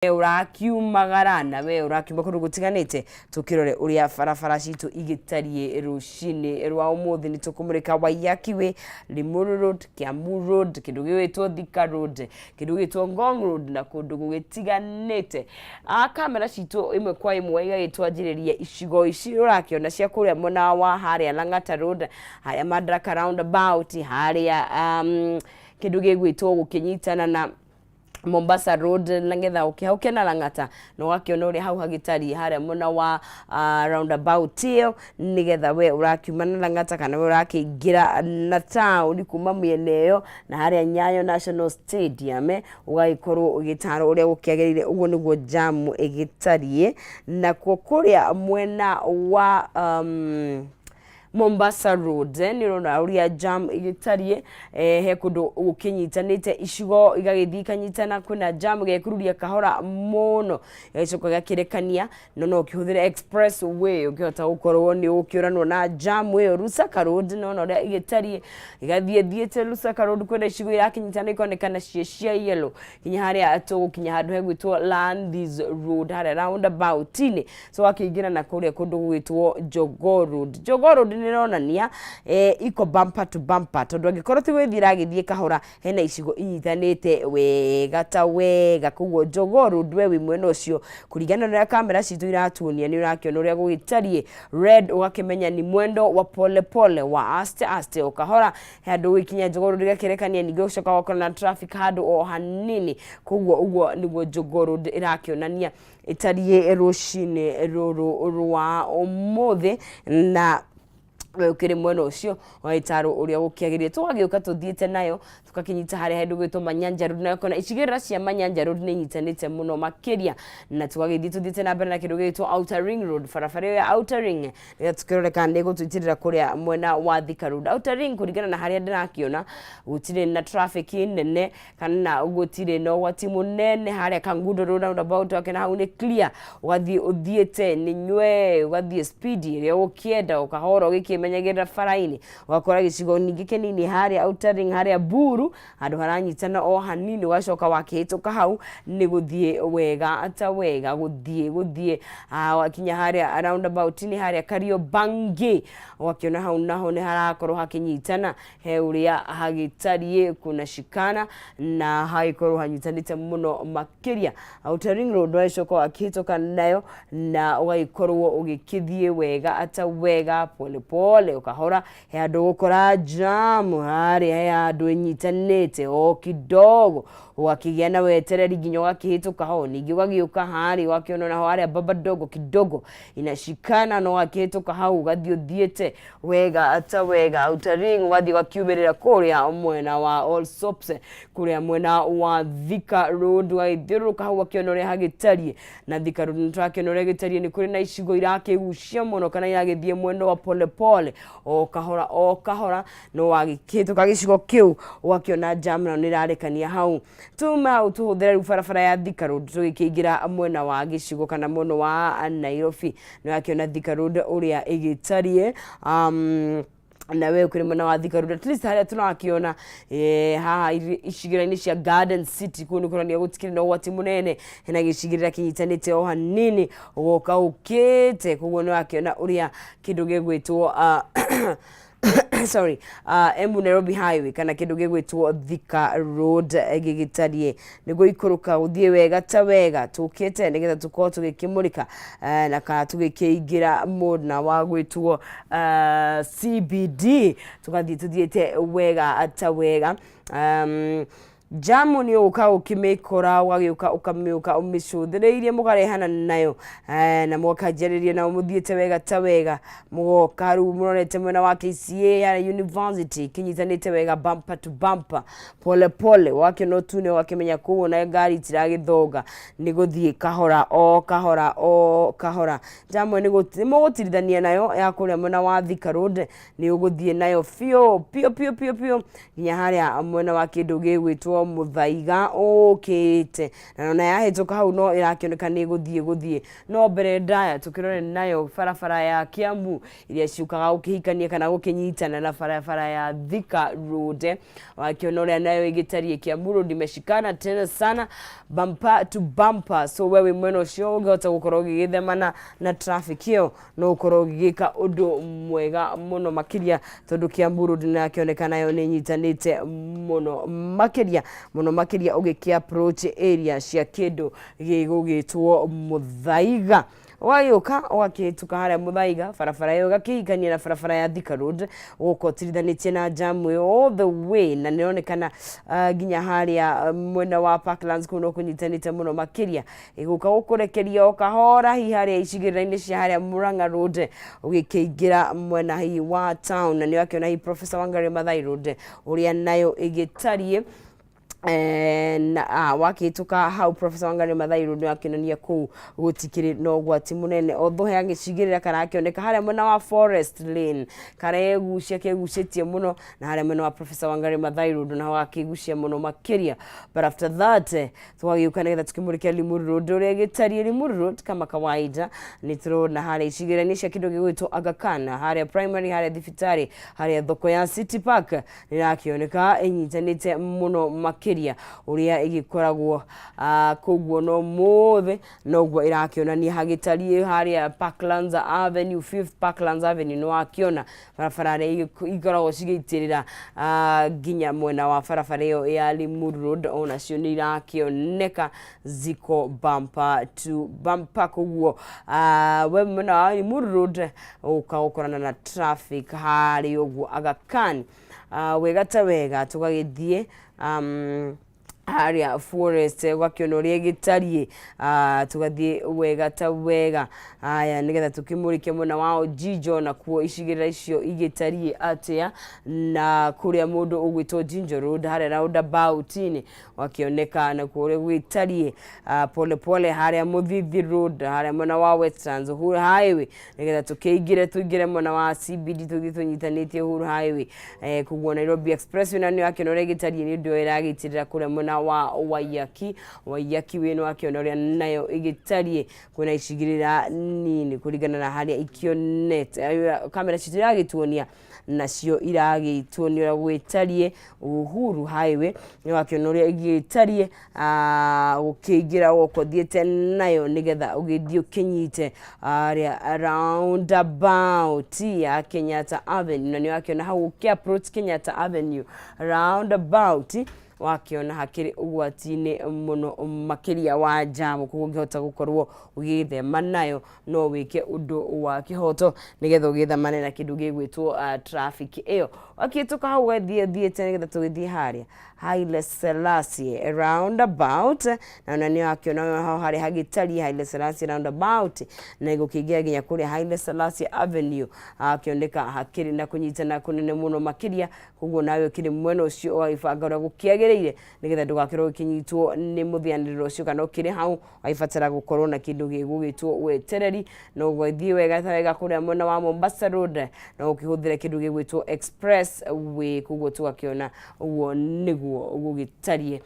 Ũrakiumagara na we ũrakiuma kũndũ gũtiganĩte, tũkĩrore ũrĩa barabara citũ igĩtariĩ rũcinĩ rwa ũmũthĩ. Nĩ tũkũmũrĩka Waiyaki Way, Limuru Road, Kiambu Road, kĩndũ gĩgwĩtwo Thika Road, kĩndũ gĩgwĩtwo Ngong Road na kũndũ gũgĩtiganĩte. Kamera citũ ĩmwe kwa ĩmwe igagĩtwanjĩrĩria icigo ici ũrakĩona cia kũrĩa mwena wa harĩa Lang'ata Road, harĩa Madaraka Roundabout, harĩa kĩndũ gĩgwĩtwo gũkĩnyitana na Mombasa Road na getha ũkĩhauke na Lang'ata na ũgakĩona ũrĩa hau hagĩtariĩ harĩa mwena wa roundabout ĩyo, nĩgetha we ũrakiuma na Lang'ata kana we ũrakĩingĩra na taũni kuma mĩena ĩyo na harĩa Nyayo National Stadium, ũgagĩkorwo ũgĩtarwo ũrĩa gũkĩagĩrĩire. Ũguo nĩguo jamu ĩgĩtariĩ. Nakuo kũrĩa mwena wa Mombasa Road, nĩ ũrona ũrĩa jam ĩgĩtariĩ, he kũndũ gũkĩnyitanĩte, icigo igagĩthiĩ ikanyitana, kwĩna jam gekururia kahora mũno, gĩgacoka gĩgakĩrekania, no no ũkĩhũthĩre express way ũngĩhota gũkorwo nĩ ũgũkĩũranwo na jam ĩyo. Lusaka Road nĩ ũrona ũrĩa ĩgĩtariĩ, ĩgathiĩ ĩthiĩte Lusaka Road, kwĩna icigo irakĩnyitana ikonekana ciĩ cia yellow nginya harĩa tũgũkinya handũ hegwĩtwo Landhies Road, harĩa roundabout-inĩ. So akĩingĩra na kũrĩa kũndũ gũgwĩtwo Jogoo Road. Jogoo Road nĩ ĩronania iko bumper to bumper, tondũ angĩkorwo ti gwĩthiĩ ĩragĩthiĩ kahora, hena icigo inyitanĩte wega ta wega. Koguo Jogoo Road, we wĩ mwena ũcio, kũringana na ũrĩa kamera citũ iratuonia, nĩ ũrakĩona ũrĩa gũgĩtariĩ. Red ũgakĩmenya ni mwendo wa pole pole, wa aste aste, o kahora. He handũ ũgĩkinya Jogoo Road ĩgakĩrekania, ningĩ ũgacoka ũgakora na traffic handũ o hanini. Koguo ũguo nĩguo Jogoo Road ĩrakĩonania ĩtariĩ rũcinĩ rũrũ rwa ũmũthĩ, na we ũkĩrĩ mwena ũcio ũgagĩtarwo ũrĩa gũkĩagĩrĩire. Tũgagĩũka tũthiĩte nayo tũgakĩnyita harĩa handũ gwĩtwo Manyanja Road, na ũkona icigĩrĩra cia Manyanja Road nĩ inyitanĩte mũno makĩria, na tũgagĩthiĩ tũthiĩte na mbere na kĩndũ gĩgwĩtwo Outer Ring Road, barabara ĩyo ya Outer Ring, nĩgetha tũkĩrore kana nĩ ĩgũtũitĩrĩra kũrĩa mwena wa Thika Road. Outer Ring, kũringana na harĩa ndĩrakĩona, gũtirĩ na traffic nene kana gũtirĩ na ũgwati mũnene. Harĩa Kangundo Road roundabout wake na hau nĩ clear, ũgathiĩ ũthiĩte nĩ nywe, ũgathiĩ speed ĩrĩa ũkĩenda, ũkahora ũgĩkĩmenyagĩrĩra bara-inĩ. Ũgakora gĩcigo ningĩ kĩnini harĩa Outer Ring, harĩa Buru, handũ haranyitana o hanini, ũgacoka wakĩhĩtũka hau nĩ gũthiĩ wega ta wega, gũthiĩ gũthiĩ wakinya harĩa roundabout nĩ harĩa Kariobangi, ũgakĩona hau naho nĩ harakorwo hakĩnyitana, he ũrĩa hagĩtariĩ kuna shikana na hagĩkorwo hanyitanĩte mũno makĩria. Outer Ring Road ũgagĩcoka ũgakĩhĩtũka nayo na ũgagĩkorwo ũgĩkĩthiĩ wega ata wega, pole pole, ũkahora. He handũ ũgũkora jam harĩa, he handũ ĩnyitanĩte o kidogo, ũgakĩgĩa na wetereri nginya ũgakĩhĩtũka ho. Ningĩ ũgagĩũka harĩa, ũgakĩona naho harĩa baba dogo kidogo inashikana, na ũgakĩhĩtũka hau, ũgathiĩ ũthiĩte wega ta wega. Outer Ring ũgathiĩ ũgakiumĩrĩra kũrĩa mwena wa All Soaps, kũrĩa mwena wa Thika Road, ũgagĩthiũrũrũka hau ũgakĩona ũrĩa hagĩtariĩ. Na Thika Road nĩ tũrakĩona ũrĩa gĩtariĩ, nĩ kũrĩ na icigo irakĩgucia mũno kana iragĩthiĩ mwendo wa pole pole, o kahora o kahora, no wagĩkĩhĩtũka gĩcigo kĩu ũgakĩona jam nayo nĩ ĩrarekania hau. Tuma hau tũhũthĩre rĩu barabara ya Thika Road tũgĩkĩingĩra mwena wa gĩcigo kana mwena wa Nairobi. Nĩ ũrakĩona Thika Road ũrĩa ĩgĩtariĩ, na we ũkĩrĩ mwena wa Thika Road, at least harĩa tũrakĩona haha icigĩrĩra-inĩ cia Garden City, kũu nĩ kũronania gũtikĩrĩ na ũgwati mũnene. Hena gĩcigĩrĩra kĩnyitanĩte o hanini ũgoka ũkĩte, koguo nĩ ũrakĩona ũrĩa kĩndũ gĩgwĩtwo sorry, Embu Nairobi Highway kana kĩndũ gĩgwĩtwo Thika Road gĩgĩtariĩ. Nĩguo ikũrũka gũthiĩ wega ta wega tũkĩte, nĩgetha tũkorwo tũgĩkĩmũrĩka na kana tũgĩkĩingĩra mwena wa gwĩtwo CBD, tũgathiĩ tũthiĩte wega ta wega. Jamu nĩ ũka ũkĩmĩkora, ũgagĩũka ũkamĩũka ũmĩcũthĩrĩirie, mũkarehana nayo na mũkanjarĩria nao mũthiĩte wega ta wega, mũgoka rĩu mũrorete mwena wa KCA ya University, kĩnyitanĩte wega bumper to bumper, pole pole, wakĩona ũtune ũgakĩmenya kũu ona ngari itiragĩthonga, nĩ gũthiĩ kahora o kahora o kahora. Jamu nĩ mũgũtirithania nayo ya kũrĩa mwena wa Thika Road, nĩ ũgũthiĩ nayo biũ biũ biũ biũ biũ nginya harĩa mwena wa kĩndũ gĩgwĩtwo Gĩgwĩtwo Mũthaiga ũkĩte na ona yahĩtũka hau no ĩrakĩoneka nĩ gũthiĩ gũthiĩ. No mbere ndaya tũkĩrore nayo barabara ya Kiambu iria ciũkaga gũkĩhikania kana gũkĩnyitana na barabara ya Thika Road. Wakĩona ũrĩa nayo ĩgĩtariĩ, Kiambu Road imeshikana tena sana, bumper to bumper. So we wĩ mwena ũcio ũngĩhota gũkorwo ũgĩgĩthemana na traffic ĩyo, no ũkorwo ũgĩgĩka ũndũ mwega mũno makĩria, tondũ Kiambu Road nĩrakĩoneka nayo nĩ ĩnyitanĩte mũno makĩria, mũno makĩria ũgĩkĩ approach area cia kĩndũ gĩgũgĩtwo Mũthaiga. Ũgagĩũka ũgakĩhĩtũka harĩa Mũthaiga, barabara ĩyo ĩgakĩhikania na barabara ya Thika Road, ũgoka ũtirithanĩtie na jamu ĩyo all the way, na nĩronekana nginya harĩa mwena wa Parklands kũu no kũnyitanĩte mũno makĩria. Ĩgũka gũkũrekeria o kahora hihi harĩa icigĩrĩra-inĩ cia harĩa Murang'a Road, ũgĩkĩingĩra mwena hihi wa town, na nĩũrakĩona hihi Professor Wangari Maathai Road ũrĩa nayo ĩgĩtariĩ. Na wakĩhĩtũka hau Professor Wangari Maathai Road, nĩwakĩonania kũu gũtikĩrĩ na ũgwati mũnene, although he gĩcigĩrĩra karakĩoneka harĩa mwena wa Forest Lane karegucia kegucĩtie mũno, na harĩa mwena wa Professor Wangari Maathai Road naho gakĩgucia mũno makĩria. But after that tũgagĩũka nĩgetha tũkĩmũrĩke Limuru Road ũrĩa ĩgĩtariĩ. Limuru Road kama kawaida nĩ tũrona harĩa icigĩrĩra-inĩ cia kĩndũ gĩgwĩtwo Aga Khan, harĩa primary, harĩa thibitarĩ, harĩa thoko ya City Park, nĩrakĩoneka ĩnyitanĩte mũno makĩria ũrĩa ĩgĩkoragwo. Koguo no mũthĩ noguo ĩrakĩonania hagĩtariĩ harĩa Parklands Avenue, Fifth Parklands Avenue. Nĩwakĩona barabara ĩrĩa ikoragwo cigĩitĩrĩra nginya mwena wa barabara ĩyo ya Limuru Road, onacio nĩ irakĩoneka ziko bumper to bumper. Koguo we mwena wa Limuru Road ũka gũkorana na traffic harĩa ũguo Aga Khan. Wega ta wega tũgagĩthiĩ harĩa Forest, ũgakĩona ũrĩa ĩgĩtariĩ. Tũgathiĩ wega ta wega aya nĩgetha tũkĩmũrĩke mwena wa Ojijo, nakuo icigĩrĩra icio igĩtariĩ atĩa, na kũrĩa mũndũ ũgwĩtwo Jinjo Road harĩa roundabout-inĩ wakĩoneka nakuo ũrĩa gwĩtariĩ. Pole pole harĩa Mũthithi Road, harĩa mwena wa Westlands, Uhuru Highway, nĩgetha tũkĩingĩre tũingĩre mwena wa CBD, tũthiĩ tũnyitanĩtie Uhuru Highway. Koguo Nairobi Expressway na nĩ wakĩona ũrĩa ĩgĩtariĩ, nĩ ũndũ ĩragĩitĩrĩra kũrĩa mwena wa Waiyaki. Waiyaki Way nĩ wakĩona ũrĩa nayo ĩgĩtariĩ, kwĩna icigĩrĩra nini kũringana na harĩa ikĩonete kamera citũ iragĩtuonia, nacio iragĩtuonia ũrĩa gwĩtariĩ. Uhuru Highway nĩ wakĩona ũrĩa ĩgĩtariĩ, gũkĩingĩra gũkũ thiĩte nayo nĩgetha ũgĩthiĩ ũkĩnyite harĩa roundabout ya Kenyatta Avenue, na nĩ wakĩona hau ũkĩ approach Kenyatta Avenue roundabout, wakĩona hakĩrĩ ũgwati-inĩ mũno makĩria wa jamu. Koguo ũngĩhota gũkorwo ũgĩthema nayo, no wĩke ũndũ wa kĩhoto nĩgetha ũgĩthemane na kĩndũ gĩgwĩtwo traffic ĩyo. Wakĩhĩtũka hau ũgathiĩ thiĩte nĩgetha tũgĩthiĩ harĩa Haile Selassie roundabout, na nĩ wakĩona hau harĩa hagĩtariĩ Haile Selassie roundabout, na gũkĩingĩra nginya kũrĩa Haile Selassie Avenue, hakĩoneka hakĩrĩ na kũnyitana kũnene mũno makĩria. Koguo nawe ũkĩrĩ mwena ũcio ũgagĩbanga ũrĩa gũkĩagĩrĩire nĩgetha ndũgakĩrwo ũkĩnyitwo nĩ mũthianĩrĩro ũcio, kana ũkĩrĩ hau ũgagĩbatara gũkorwo na kĩndũ gĩgũgĩtwo wetereri. No ũgĩthiĩ wega ta wega kũrĩa mwena wa Mombasa Road, no ũkĩhũthĩre kĩndũ gĩgwĩtwo express way. Koguo tũgakĩona ũguo nĩguo gũgĩtariĩ.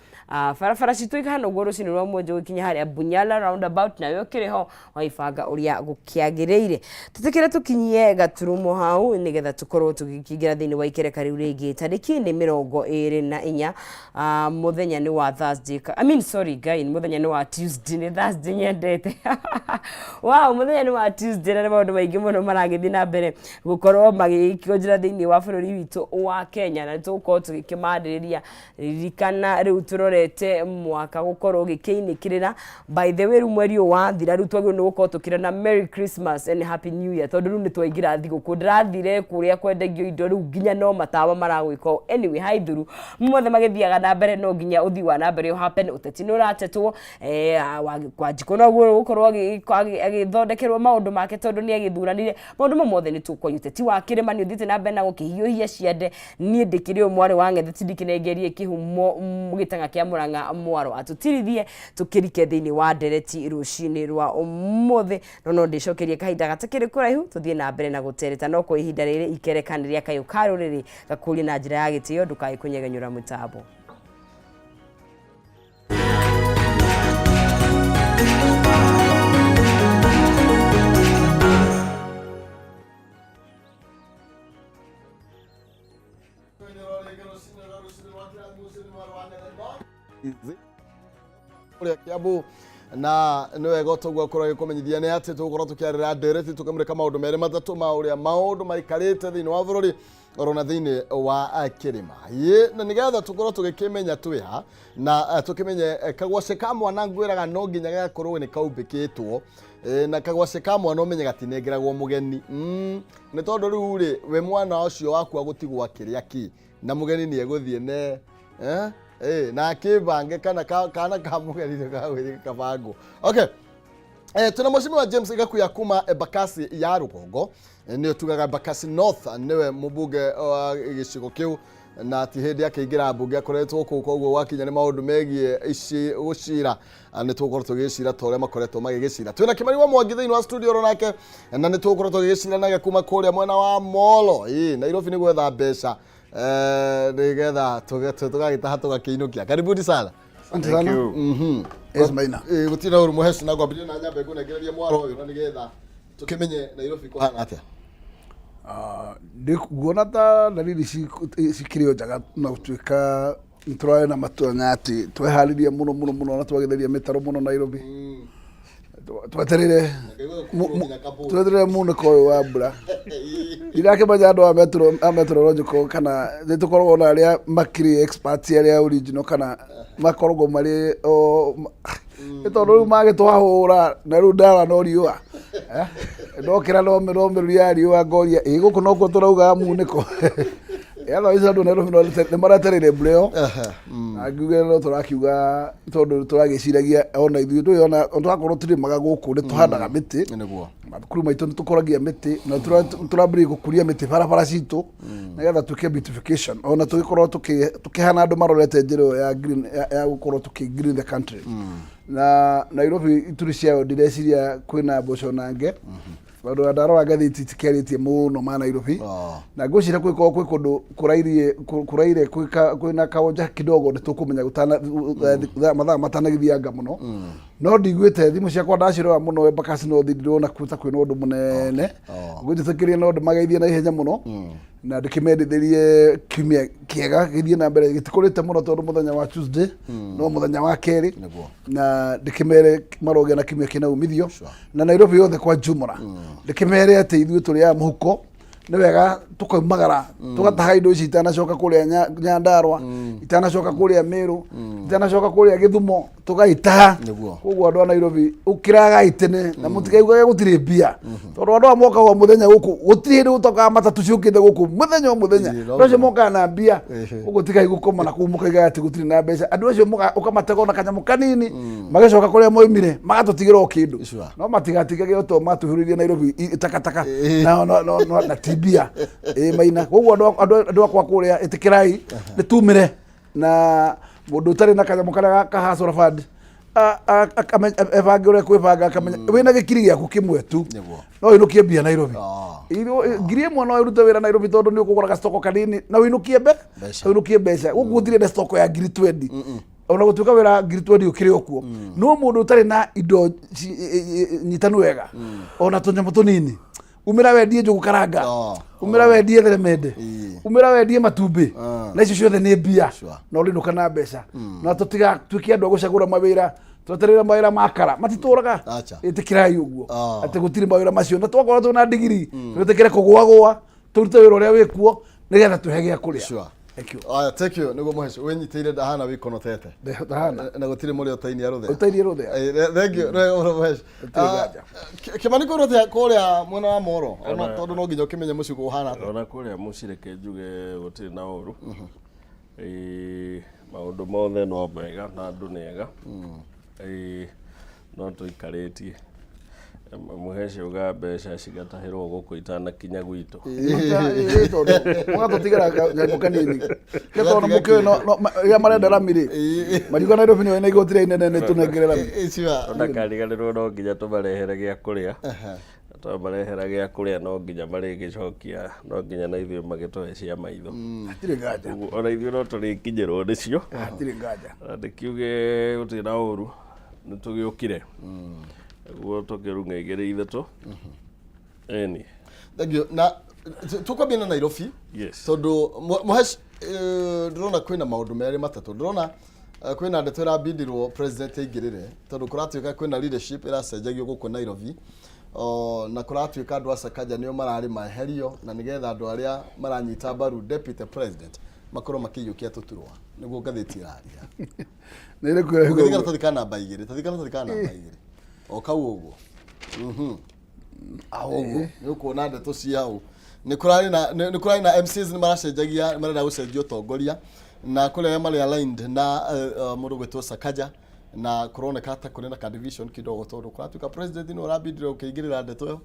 Barabara citũ ikahana ũguo rũcinĩ rwa mũnjũ gũkinya harĩa Bunyala roundabout, nawe ũkĩrĩ ho waibanga ũrĩa gũkĩagĩrĩire. Tũtĩkĩre tũkinyie gaturumo hau nĩgetha tũkorwo tũgĩkĩingĩra thĩinĩ wa ikereka rĩu rĩngĩ. Tarĩki nĩ 24, mũthenya nĩ wa Thursday, I mean, sorry Ngai, mũthenya nĩ wa Tuesday, nĩ Thursday nyendete. Wow, mũthenya nĩ wa Tuesday na nĩ maũndũ maingĩ mũno maragĩthiĩ na mbere gũkorwo magĩkĩonjera thĩinĩ wa bũrũri witũ wa Kenya, na nĩ tũgũkorwo tũgĩkĩmarĩrĩria. Ririkana rĩu tũrorete mwaka gũkorwo ũgĩkĩinĩkĩrĩra. By the way, rĩu mweri ũyũ wathira, rĩu twagĩrĩirwo nĩ gũkorwo tũkĩrana Merry Christmas and Happy New Year, tondũ rĩu nĩ twaingĩra thigũkũ. Ndĩrathire kũrĩa kwendagio indo, rĩu nginya no matawa maragwĩka ũũ. Anyway, haithuru mothe magĩthiaga na mbere, no nginya ũthii wa na mbere happen. Ũteti nĩ ũratetwo, Wanjikũ noguo gũkorwo agĩthondekerwo maũndũ make tondũ nĩ agĩthuranire. Maũndũ mau mothe nĩ tũkwaria. Ũteti wa kĩrĩma nĩ ũthiĩte na mbere na gũkĩhiũhia ciande. Niĩ ndĩkĩrĩ o mwarĩ wa ng'ethe, tindikĩnengerie kĩhumo gĩtang'a kĩa Mũrang'a mwaro atũtirithie tũkĩrike thĩinĩ wa ndereti rũcinĩ rwa ũmũthĩ. No ndĩcokerie kahinda gatakĩrĩ kũraihu tũthiĩ na mbere na gũtereta, no kwa ihinda rĩrĩ ikereka nĩ rĩa kayũ ka rũrĩrĩ gakũrie na njĩra ya gĩtĩo, ndũkae kũnyegenyũra mũtambo. kũrĩa Kiambu. Na nĩ wega ũtoguo akorwo agĩkũmenyithia nĩ atĩ tũgũkorwo tũkĩarĩra ndereti tũkĩmũrĩka maũndũ merĩ matatũ ma ũrĩa maũndũ maikarĩte thĩinĩ wa bũrũri orona thĩinĩ wa kĩrĩma. Ĩ, na nĩgetha tũkorwo tũgĩkĩmenya twĩ ha na tũkĩmenye kagwacĩ ka mwana ngwĩraga no nginya gagakorwo nĩ kaumbĩkĩtwo. Na kagwacĩ ka mwana ũmenye gatinengeragwo mũgeni. Nĩ tondũ rĩu rĩ, we mwana ũcio waku agũtigwo akĩrĩa kĩ na mũgeni nĩ egũthiĩ ne na akĩbange kana kana ka mũgeni nĩ gagwĩrĩ kabangwo. Okay. Tuna Mheshimiwa James Gakuya kuma Embakasi ya Rũgongo, nĩwe tugaga Embakasi North, nĩwe mũmbunge wa gĩcigo kĩu, na ti hĩndĩ akĩingĩra mbunge akoretwo kũu, koguo gwakinya nĩ maũndũ megiĩ ici gũcira nĩ tũgũkorwo tũgĩcira ta ũrĩa makoretwo magĩgĩcira. Twĩna Kĩmani wa Mwangi thĩinĩ wa studio oro nake, na nĩ tũgũkorwo tũgĩgĩcira nake kuma kũrĩa mwena wa Molo. Ĩ, Nairobi nĩ gwetha mbeca nĩgetha tũgagĩtaha tũgakĩinũkia. Karibuni sana. Asante Thank sana. you. Yes, Maina. Gũtirĩ na ũru mũheci, na ngwambĩrĩria na nyambe ngũnengereria mwaro ũyũ na nĩgetha tũkĩmenye Nairobi kũhana atĩa. Nguona ta dalili cikĩrĩ o njega, na gũtuĩka nĩ tũrarĩ na matanya atĩ tweharĩria mũno mũno mũno na twagĩtheria mĩtaro mũno Nairobi. Twetereire twetereire munĩko ũyũ wa mbura. Ndirakĩmenya andũ a a meteorological kana nĩ tũkoragwo na arĩa makĩrĩ experts arĩa original kana makoragwo marĩ o nĩ tondũ rĩu magĩtwahũra na rĩu ndara no riũa. Ndokĩra no no mĩruri ya riũa, ngoria ĩ gũkũ nokuo tũraugaga munĩko. Otherwise andũ Nairobi nĩ maretereire mbura ĩyo, na ngiuge no tũrakiuga tondũ tũragĩciragia ona ithuĩ ndũĩ ona twakorwo tũrĩmaga gũkũ nĩ tũhandaga mĩtĩ. Mathukuru maitũ nĩ tũkũragia mĩtĩ na tũrambĩrĩria gũkũria mĩtĩ barabara citũ nĩgetha twĩke beautification, ona tũgĩkorwo tũkĩhana andũ marorete njĩra ĩyo ya green ya gũkorwo tũkĩ green the country. Na Nairobi ituri ciayo ndireciria kwĩna mboco nange, tondũ ndarora ngathĩti itikĩarĩtie mũno ma Nairobi. Na ngwĩciria kwĩkorwo kwĩ kũndũ kũrairie kũraire kwĩna kawonja kidogo nĩ tũkũmenya gũtana mathaa matanagĩthianga mũno. No ndiguĩte thimũ ciakwa ndacirora mũno Embakasi North, ndirona ta kwĩna ũndũ mũnene. Ngwĩtĩkĩria no ndĩmageithie na ihenya mũno na ndĩkĩmendithĩrie kiumia kĩega gĩthiĩ na mbere gĩtikũrĩte mũno, tondũ mũthenya wa Tuesday no mũthenya wa kerĩ. Na ndĩkĩmere marogĩa na kiumia kĩna umithio. Na Nairobi yothe kwa jumla ndĩkĩmere atĩ ithuĩ tũrĩ a mũhuko, nĩ wega tũkaumagara tũgataha indo ici itanacoka kũrĩa Nyandarua, itanacoka kũrĩa Meru, itanacoka kũrĩa Gĩthumo, tũgaitaha. Koguo andũ a Nairobi, ũkĩragai tene na mũtikaigage gũtirĩ mbia, tondũ andũ aya mokaga o mũthenya gũkũ, gũtirĩ hĩndĩ gũtokaga matatũ ciũkĩte gũkũ mũthenya o mũthenya. No Andũ acio nginya. mokaga na mbia. Ũguo tigai gũkoma na kũu mũkaigaga atĩ gũtirĩ na mbeca. Andũ acio ũkamatega ona kanyamũ kanini, magĩcoka kũrĩa moimire magatũtigĩra o kĩndũ. No matigatigage o to matũhũrĩrie Nairobi takataka na ti mbia. Ĩ Maina, koguo andũ akwa kũrĩa, ĩtĩkĩrai nĩ tumĩre na mũndũ ũtarĩ na kanyamũ karĩa ka hustler fund ebange ũrĩa kwĩbanga, akamenya wĩna gĩkiri gĩaku kĩmwe tu no ũinũkie mbia Nairobi. 1000 no ĩrute wĩra Nairobi, tondũ nĩ ũkũgũra gacitoko kanini na ũinũkie mbe Mbeca. Ũinũkie mbeca. Gũkũ gũtirĩ na stoko ya 20,000, ona gũtuĩka wĩra 20,000 ũkĩrĩ o kuo. No mũndũ ũtarĩ na indo nyitanu wega, ona tũnyamũ tũnini, umĩra wendie njũgũ karanga, umĩra wendie theremende, umĩra wendie matumbĩ, na icio ciothe nĩ mbia. Na ũrĩnũka na mbeca. Na tũtigatuĩke andũ a gũcagũra mawĩra, twetereire mawĩra makara matitũraga. Acha. Ĩtĩkĩrai ũguo atĩ gũtirĩ mawĩra macio, na twakorwo twĩna ndigiri twĩtĩkĩre kũgũagũa tũrute wĩra ũrĩa wĩkuo nĩgetha tũhe gĩa kũrĩa. Thank you. Aya, thank you. Nĩguo mũheci wĩnyitĩire ndahana wĩkonotete. Ndahana. Na gũtirĩ mũrĩ ũtainia rũthĩa. Ũtainie rũthĩa. Thank you. Nĩ ũhoro mũheci. Gũtirĩ nganja. Kĩmani, kwĩrwo atĩa kũrĩa mwena wa Moro? Ona tondũ no nginya ũkĩmenye mũciĩ ũhana atĩa. Ona kũrĩa mũciĩ reke njuge gũtirĩ na ũru. Maũndũ mothe no mega na andũ nĩ ega. No tũikarĩtie mũheci uga mbeca cigatahĩrwo gũkũ itanakinya gwitũ. Ĩĩ, tondũ mũgatũtigĩra kanyamũ kanini. Nĩ tondũ mũkĩũĩ rĩrĩa marenda rami rĩ, mariuga Nairobi nĩyo ĩna igoti rĩrĩa inene, nĩ tũnengere rami. Ndakariganĩrwo no nginya tũmarehere gĩa kũrĩa. Twamarehera gĩa kũrĩa no nginya marĩgĩcokia, no nginya na ithuĩ magĩtũhe cia maitho. Hatirĩ nganja. Ũguo ona ithuĩ no tũrĩkinyĩrwo nĩcio. Hatirĩ nganja. Na ndĩkiuge gũtirĩ na ũru, nĩ tũgĩũkire nĩguo tũkĩrung'a igĩrĩ ithatũ, ĩni. Thank you. Na tũkwambia na Nairobi. Yes. Tondũ mũheci, ndĩrona kwĩna maũndũ merĩ matatũ ndĩrona. Kwĩna ndeto ĩrabindirwo president aingĩrĩre tondũ kũratuĩka kwĩna leadership ĩracenjagio gũkũ Nairobi. O, na kũratuĩka andũ a Sakaja nĩo mararĩ maeherio na nĩgetha andũ arĩa maranyita mbaru deputy president makorwo makĩiyũkia tũturwa nĩguo ngathĩti ĩraria. Nĩ ĩrĩkũ ĩrauga Ũngĩthiĩ ũguo? karatathi ka namba igĩrĩ, tathi karatathi ka namba igĩrĩ. O kau ũguo. Hau ũguo nĩ ũkuona ndeto ci hau. Nĩ kũrarĩ na nĩ kũrarĩ na MCs nĩ maracenjagia marenda gũcenjia ũtongoria na kũrĩ arĩa marĩ aligned na mũndũ gwĩtwo Sakaja na kũroneka ta kũrĩ na ka division kidogo tondũ kũratuĩka president nĩ ũrabindire ũkĩingĩrĩra ndeto ĩyo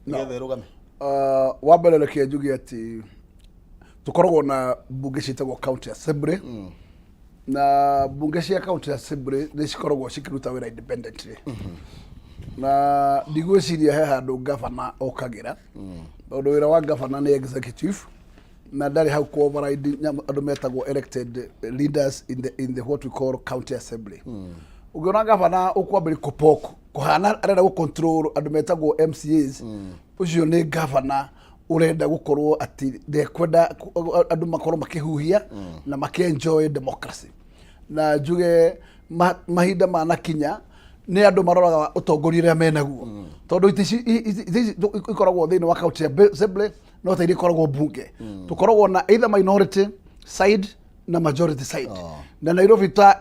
nĩgetha ĩrũgame. Wa mbere reke njuge atĩ tũkoragwo na mbunge ciĩtagwo county assembly na mbunge cia county assembly nĩ cikoragwo cikĩruta wĩra independently na ndigwĩciria he handũ gavana okagĩra tondũ wĩra wa gavana nĩ executive na ndarĩ hau ku override andũ metagwo elected leaders in the what we call county assembly. Ũngĩona gavana ũkwambĩrĩria kũpok kũhana arenda gũ control andũ metagwo MCAs, ũcio nĩ gavana ũrenda gũkorwo atĩ ndekwenda andũ makorwo makĩhuhia na makĩenjoy democracy. Na njuge mahinda manakinya nĩ andũ maroraga ũtongoria ũrĩa menaguo tondũ itĩ ici ikoragwo thĩinĩ wa county assembly no ta iria ikoragwo mbunge. Tũkoragwo na either minority side na majority side. Na Nairobi ta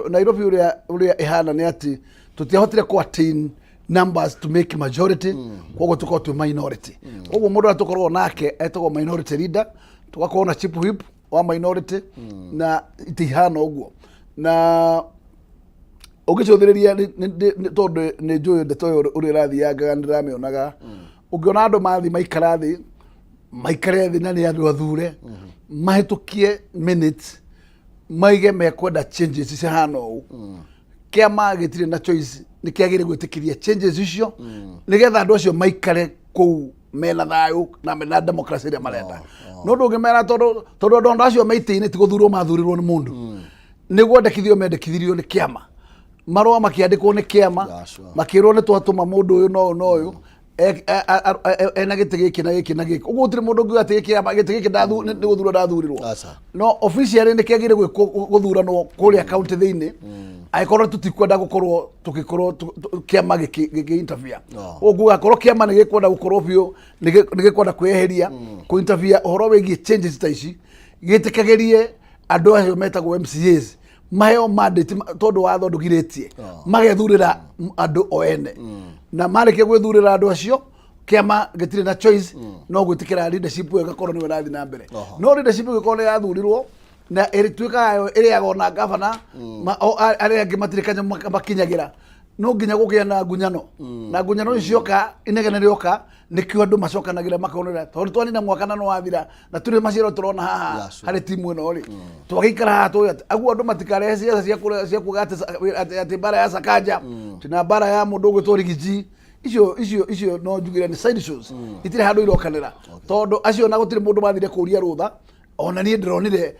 Nairobi ũrĩa ĩhana nĩ atĩ tũtiahotire ku attain numbers to make majority, koguo tũkorwo twĩ minority. Koguo mũndũ ũrĩa tũkoragwo nake etagwo minority leader, tũgakorwo na chief whip wa minority na itihana ũguo. Na ũngĩcũthĩrĩria tondũ nĩ njũĩ ndeto ĩyo ũrĩa ĩrathiangaga nĩ ndĩramĩonaga. Ũngĩona andũ mathiĩ maikara thĩ, maikare thĩ na nĩ andũ athure, mahĩtũkie minutes maige mekwenda changes cihana ũũ, kĩama gĩtirĩ na choice, nĩ kĩagĩrĩire gwĩtĩkĩria changes icio nĩgetha andũ acio maikare kũu mena thayũ na mena democracy ĩrĩa marenda. No ndũngĩmera tondũ andũ acio me itĩ-inĩ ti gũthurwo mathurirwo nĩ mũndũ, nĩ gwendekithio mendekithirio nĩ kĩama, marũa makĩandĩkwo nĩ kĩama, makĩrwo nĩ twatũma mũndũ ũyũ na ũyũ na ũyũ ena gĩtĩ gĩkĩ na gĩkĩ na gĩkĩ. Ũguo gũtirĩ mũndũ ũngiuga atĩ gĩtĩ gĩkĩ nĩ gũthurwo ndathurirwo. Aca. No officially nĩ kĩagĩrĩire gwĩkwo gũthuranwo kũrĩa county thĩinĩ angĩkorwo tũtikwenda gũkorwo tũgĩkorwo kĩama gĩkĩ interfere. Ũguo nguga akorwo kĩama nĩ gĩkwenda gũkorwo biũ nĩ gĩkwenda kwĩyeheria kũ interfere ũhoro wĩgiĩ changes ta ici, gĩtĩkagĩrie andũ acio metagwo MCAs maheo mandate tondũ watho ndũgirĩtie magethurĩra andũ o ene. Na marĩkia gwĩthurĩra andũ acio, kĩama gĩtirĩ na choice no gwĩtĩkĩra leadership ĩyo ĩgakorwo nĩyo ĩrathiĩ na mbere. No leadership ĩngĩkorwo nĩ yathurirwo na ĩtuĩkaga yo ĩrĩagwo na gavana, arĩa angĩ matirĩ kanyamũ makinyagĩra, no nginya gũkĩa na ngunyano. Na ngunyano icio cioka, inegene rĩoka, nĩkĩo andũ macokanagĩra makonera tondũ twanina mwaka na nĩwathira na tũrĩ maciaro tũrona haha harĩ timu ĩno rĩ twagĩikara haha tũĩ atĩ aguo andũ matikarehe ciaca cia kuga atĩ mbara ya Sakaja na mbara ya mũndũ ũgwĩtwo Rigiji, icio no njugire nĩ side shows, itirĩ handũ irokanĩra tondũ acio na gũtirĩ mũndũ mathire kũria rũtha. Ona niĩ ndĩronire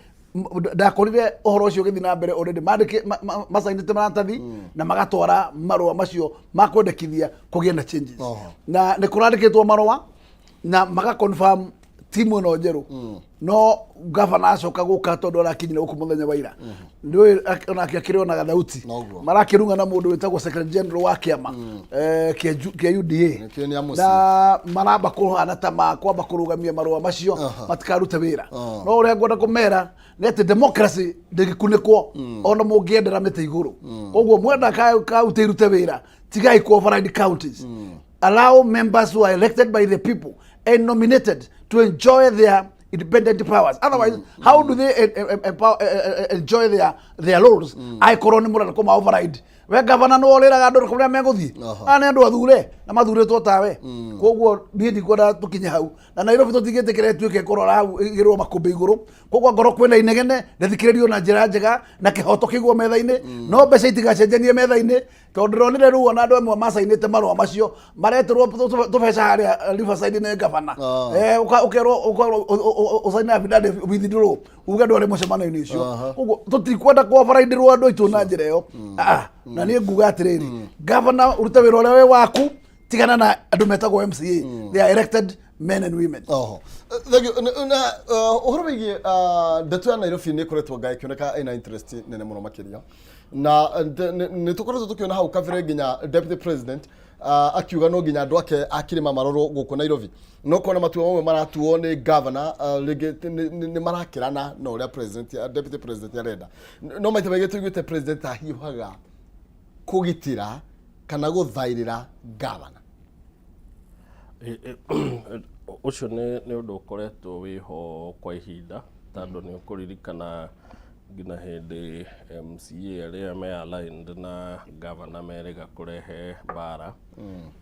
ndakorire ũhoro ũcio ũgĩthiĩ na mbere already mandĩke macainĩte maratathi na magatwara marũa macio ma kwendekithia kũgĩe na changes. Na nĩ kũrandĩkĩtwo marũa na maka confirm timu ĩno njerũ. No gavana acoka gũka tondũ arakinyire gũkũ mũthenya wa ira, nĩũĩ onake akĩrĩ ona gathauti. Noguo. Marakĩrung'a na mũndũ wĩtagwo secretary general wa kĩama kĩa UDA. Nĩkĩo nĩ a mũciĩ. Na maramba kũhana ta makwamba kũrũgamia marũa macio matikarute wĩra. No ũrĩa ngwenda kũmera nĩ atĩ democracy ndĩngĩkunĩkwo ona mũngĩendera mĩtĩ igũrũ. Koguo mwenda kaunti irute wĩra, tigai ku override counties. Allow members who are elected by the people and nominated to enjoy their independent powers. Otherwise, how do they empower, enjoy their roles angĩkorwo nĩ mũrenda kũma override? We gavana nĩ worĩraga andũ kũrĩa megũthiĩ. Aya nĩ andũ athure na mathurĩtwo tawe. Koguo niĩ ndikwenda tũkinye hau na Nairobi tũtingĩtĩkĩra ĩtuĩke kũrora hau ĩgĩrwo makũmbĩ igũrũ. Koguo ngorwo kwĩna inegene rĩthikĩrĩrio na njĩra njega na kĩhoto kĩigwo metha-inĩ, no mbeca itigacenjanie metha-inĩ tondũ ndĩronire rĩu ona andũ amwe macainĩte marũa macio maretĩrwo tũbeca harĩa Riverside nĩ gavana. Ũkerwo ũcaine affidavit withdraw uge ndwarĩ mũcemanio-inĩ ũcio. Koguo tũtikwenda kũoborainĩrwo andũ aitũ na njĩra ĩyo. Ah, na niĩ nguga atĩrĩrĩ, gavana ũrute wĩra ũrĩa wĩ waku, tigana na andũ metagwo MCA. They are elected men and women. Oho. Thank you. Na ũhoro wĩgiĩ ndeto ya Nairobi nĩ ĩkoretwo nga ĩkĩoneka ĩna interest nene mũno makĩria. Na nĩ tũkoretwo tũkĩona hau kabere nginya deputy president akiuga no nginya andũ ake a kĩrĩma marorwo gũkũ Nairobi, no kona matua mamwe maratuo nĩ governor, rĩngĩ nĩ marakĩrana na ũrĩa president, deputy president arenda. No maita maingĩ tũiguĩte president ahiũhaga kũgitĩra kana gũthaĩrĩra governor. Ũcio nĩ ũndũ ũkoretwo wĩho kwa ihinda, tondũ nĩ ũkũririkana nginya hĩndĩ MCA arĩa me aligned na governor merĩga kũrehe mbara,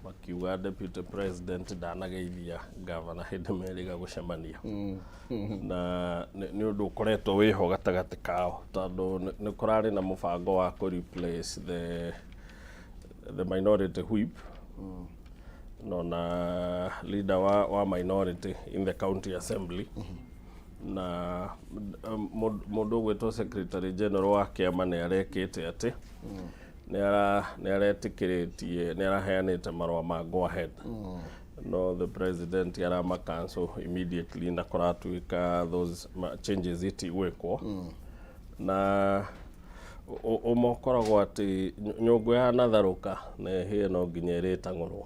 makiuga deputy president ndanageithia governor hĩndĩ merĩga gũcemania. Na nĩ ũndũ ũkoretwo wĩho gatagatĩ kao, tondũ nĩ kũrarĩ na mũbango wa kũ replace the minority whip no na leader wa minority in the county assembly, na mũndũ ũgwĩtwo secretary general wa kĩama nĩ arekĩte atĩ nĩ aretĩkĩrĩtie, nĩ araheanĩte marũa ma go ahead, no the president arama cancel immediately, na kũratuĩka those changes itigwĩkwo. Na ũma ũkoragwo atĩ nyũngũ yanatharũka na ĩhĩe no nginya ĩrĩtang'ũrwo.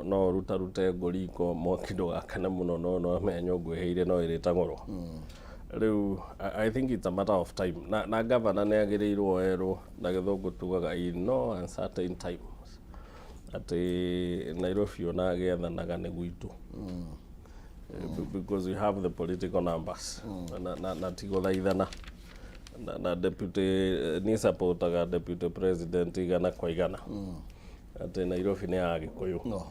No ũrutarute ngũ riko mwaki ndũgakane mũno, no menya nyũngũ ĩhĩire no ĩrĩtang'ũrwo. Rĩu I think it's a matter of time, na governor nĩ agĩrĩirwo erwo, na Gĩthũngũ tugaga in no uncertain times, atĩ Nairobi ona gĩathanaga nĩ gwitũ, because we have the political numbers, na ti gũthaithana na deputy. Niĩ supportaga deputy president 100% atĩ Nairobi nĩ ya Gĩkũyũ. No.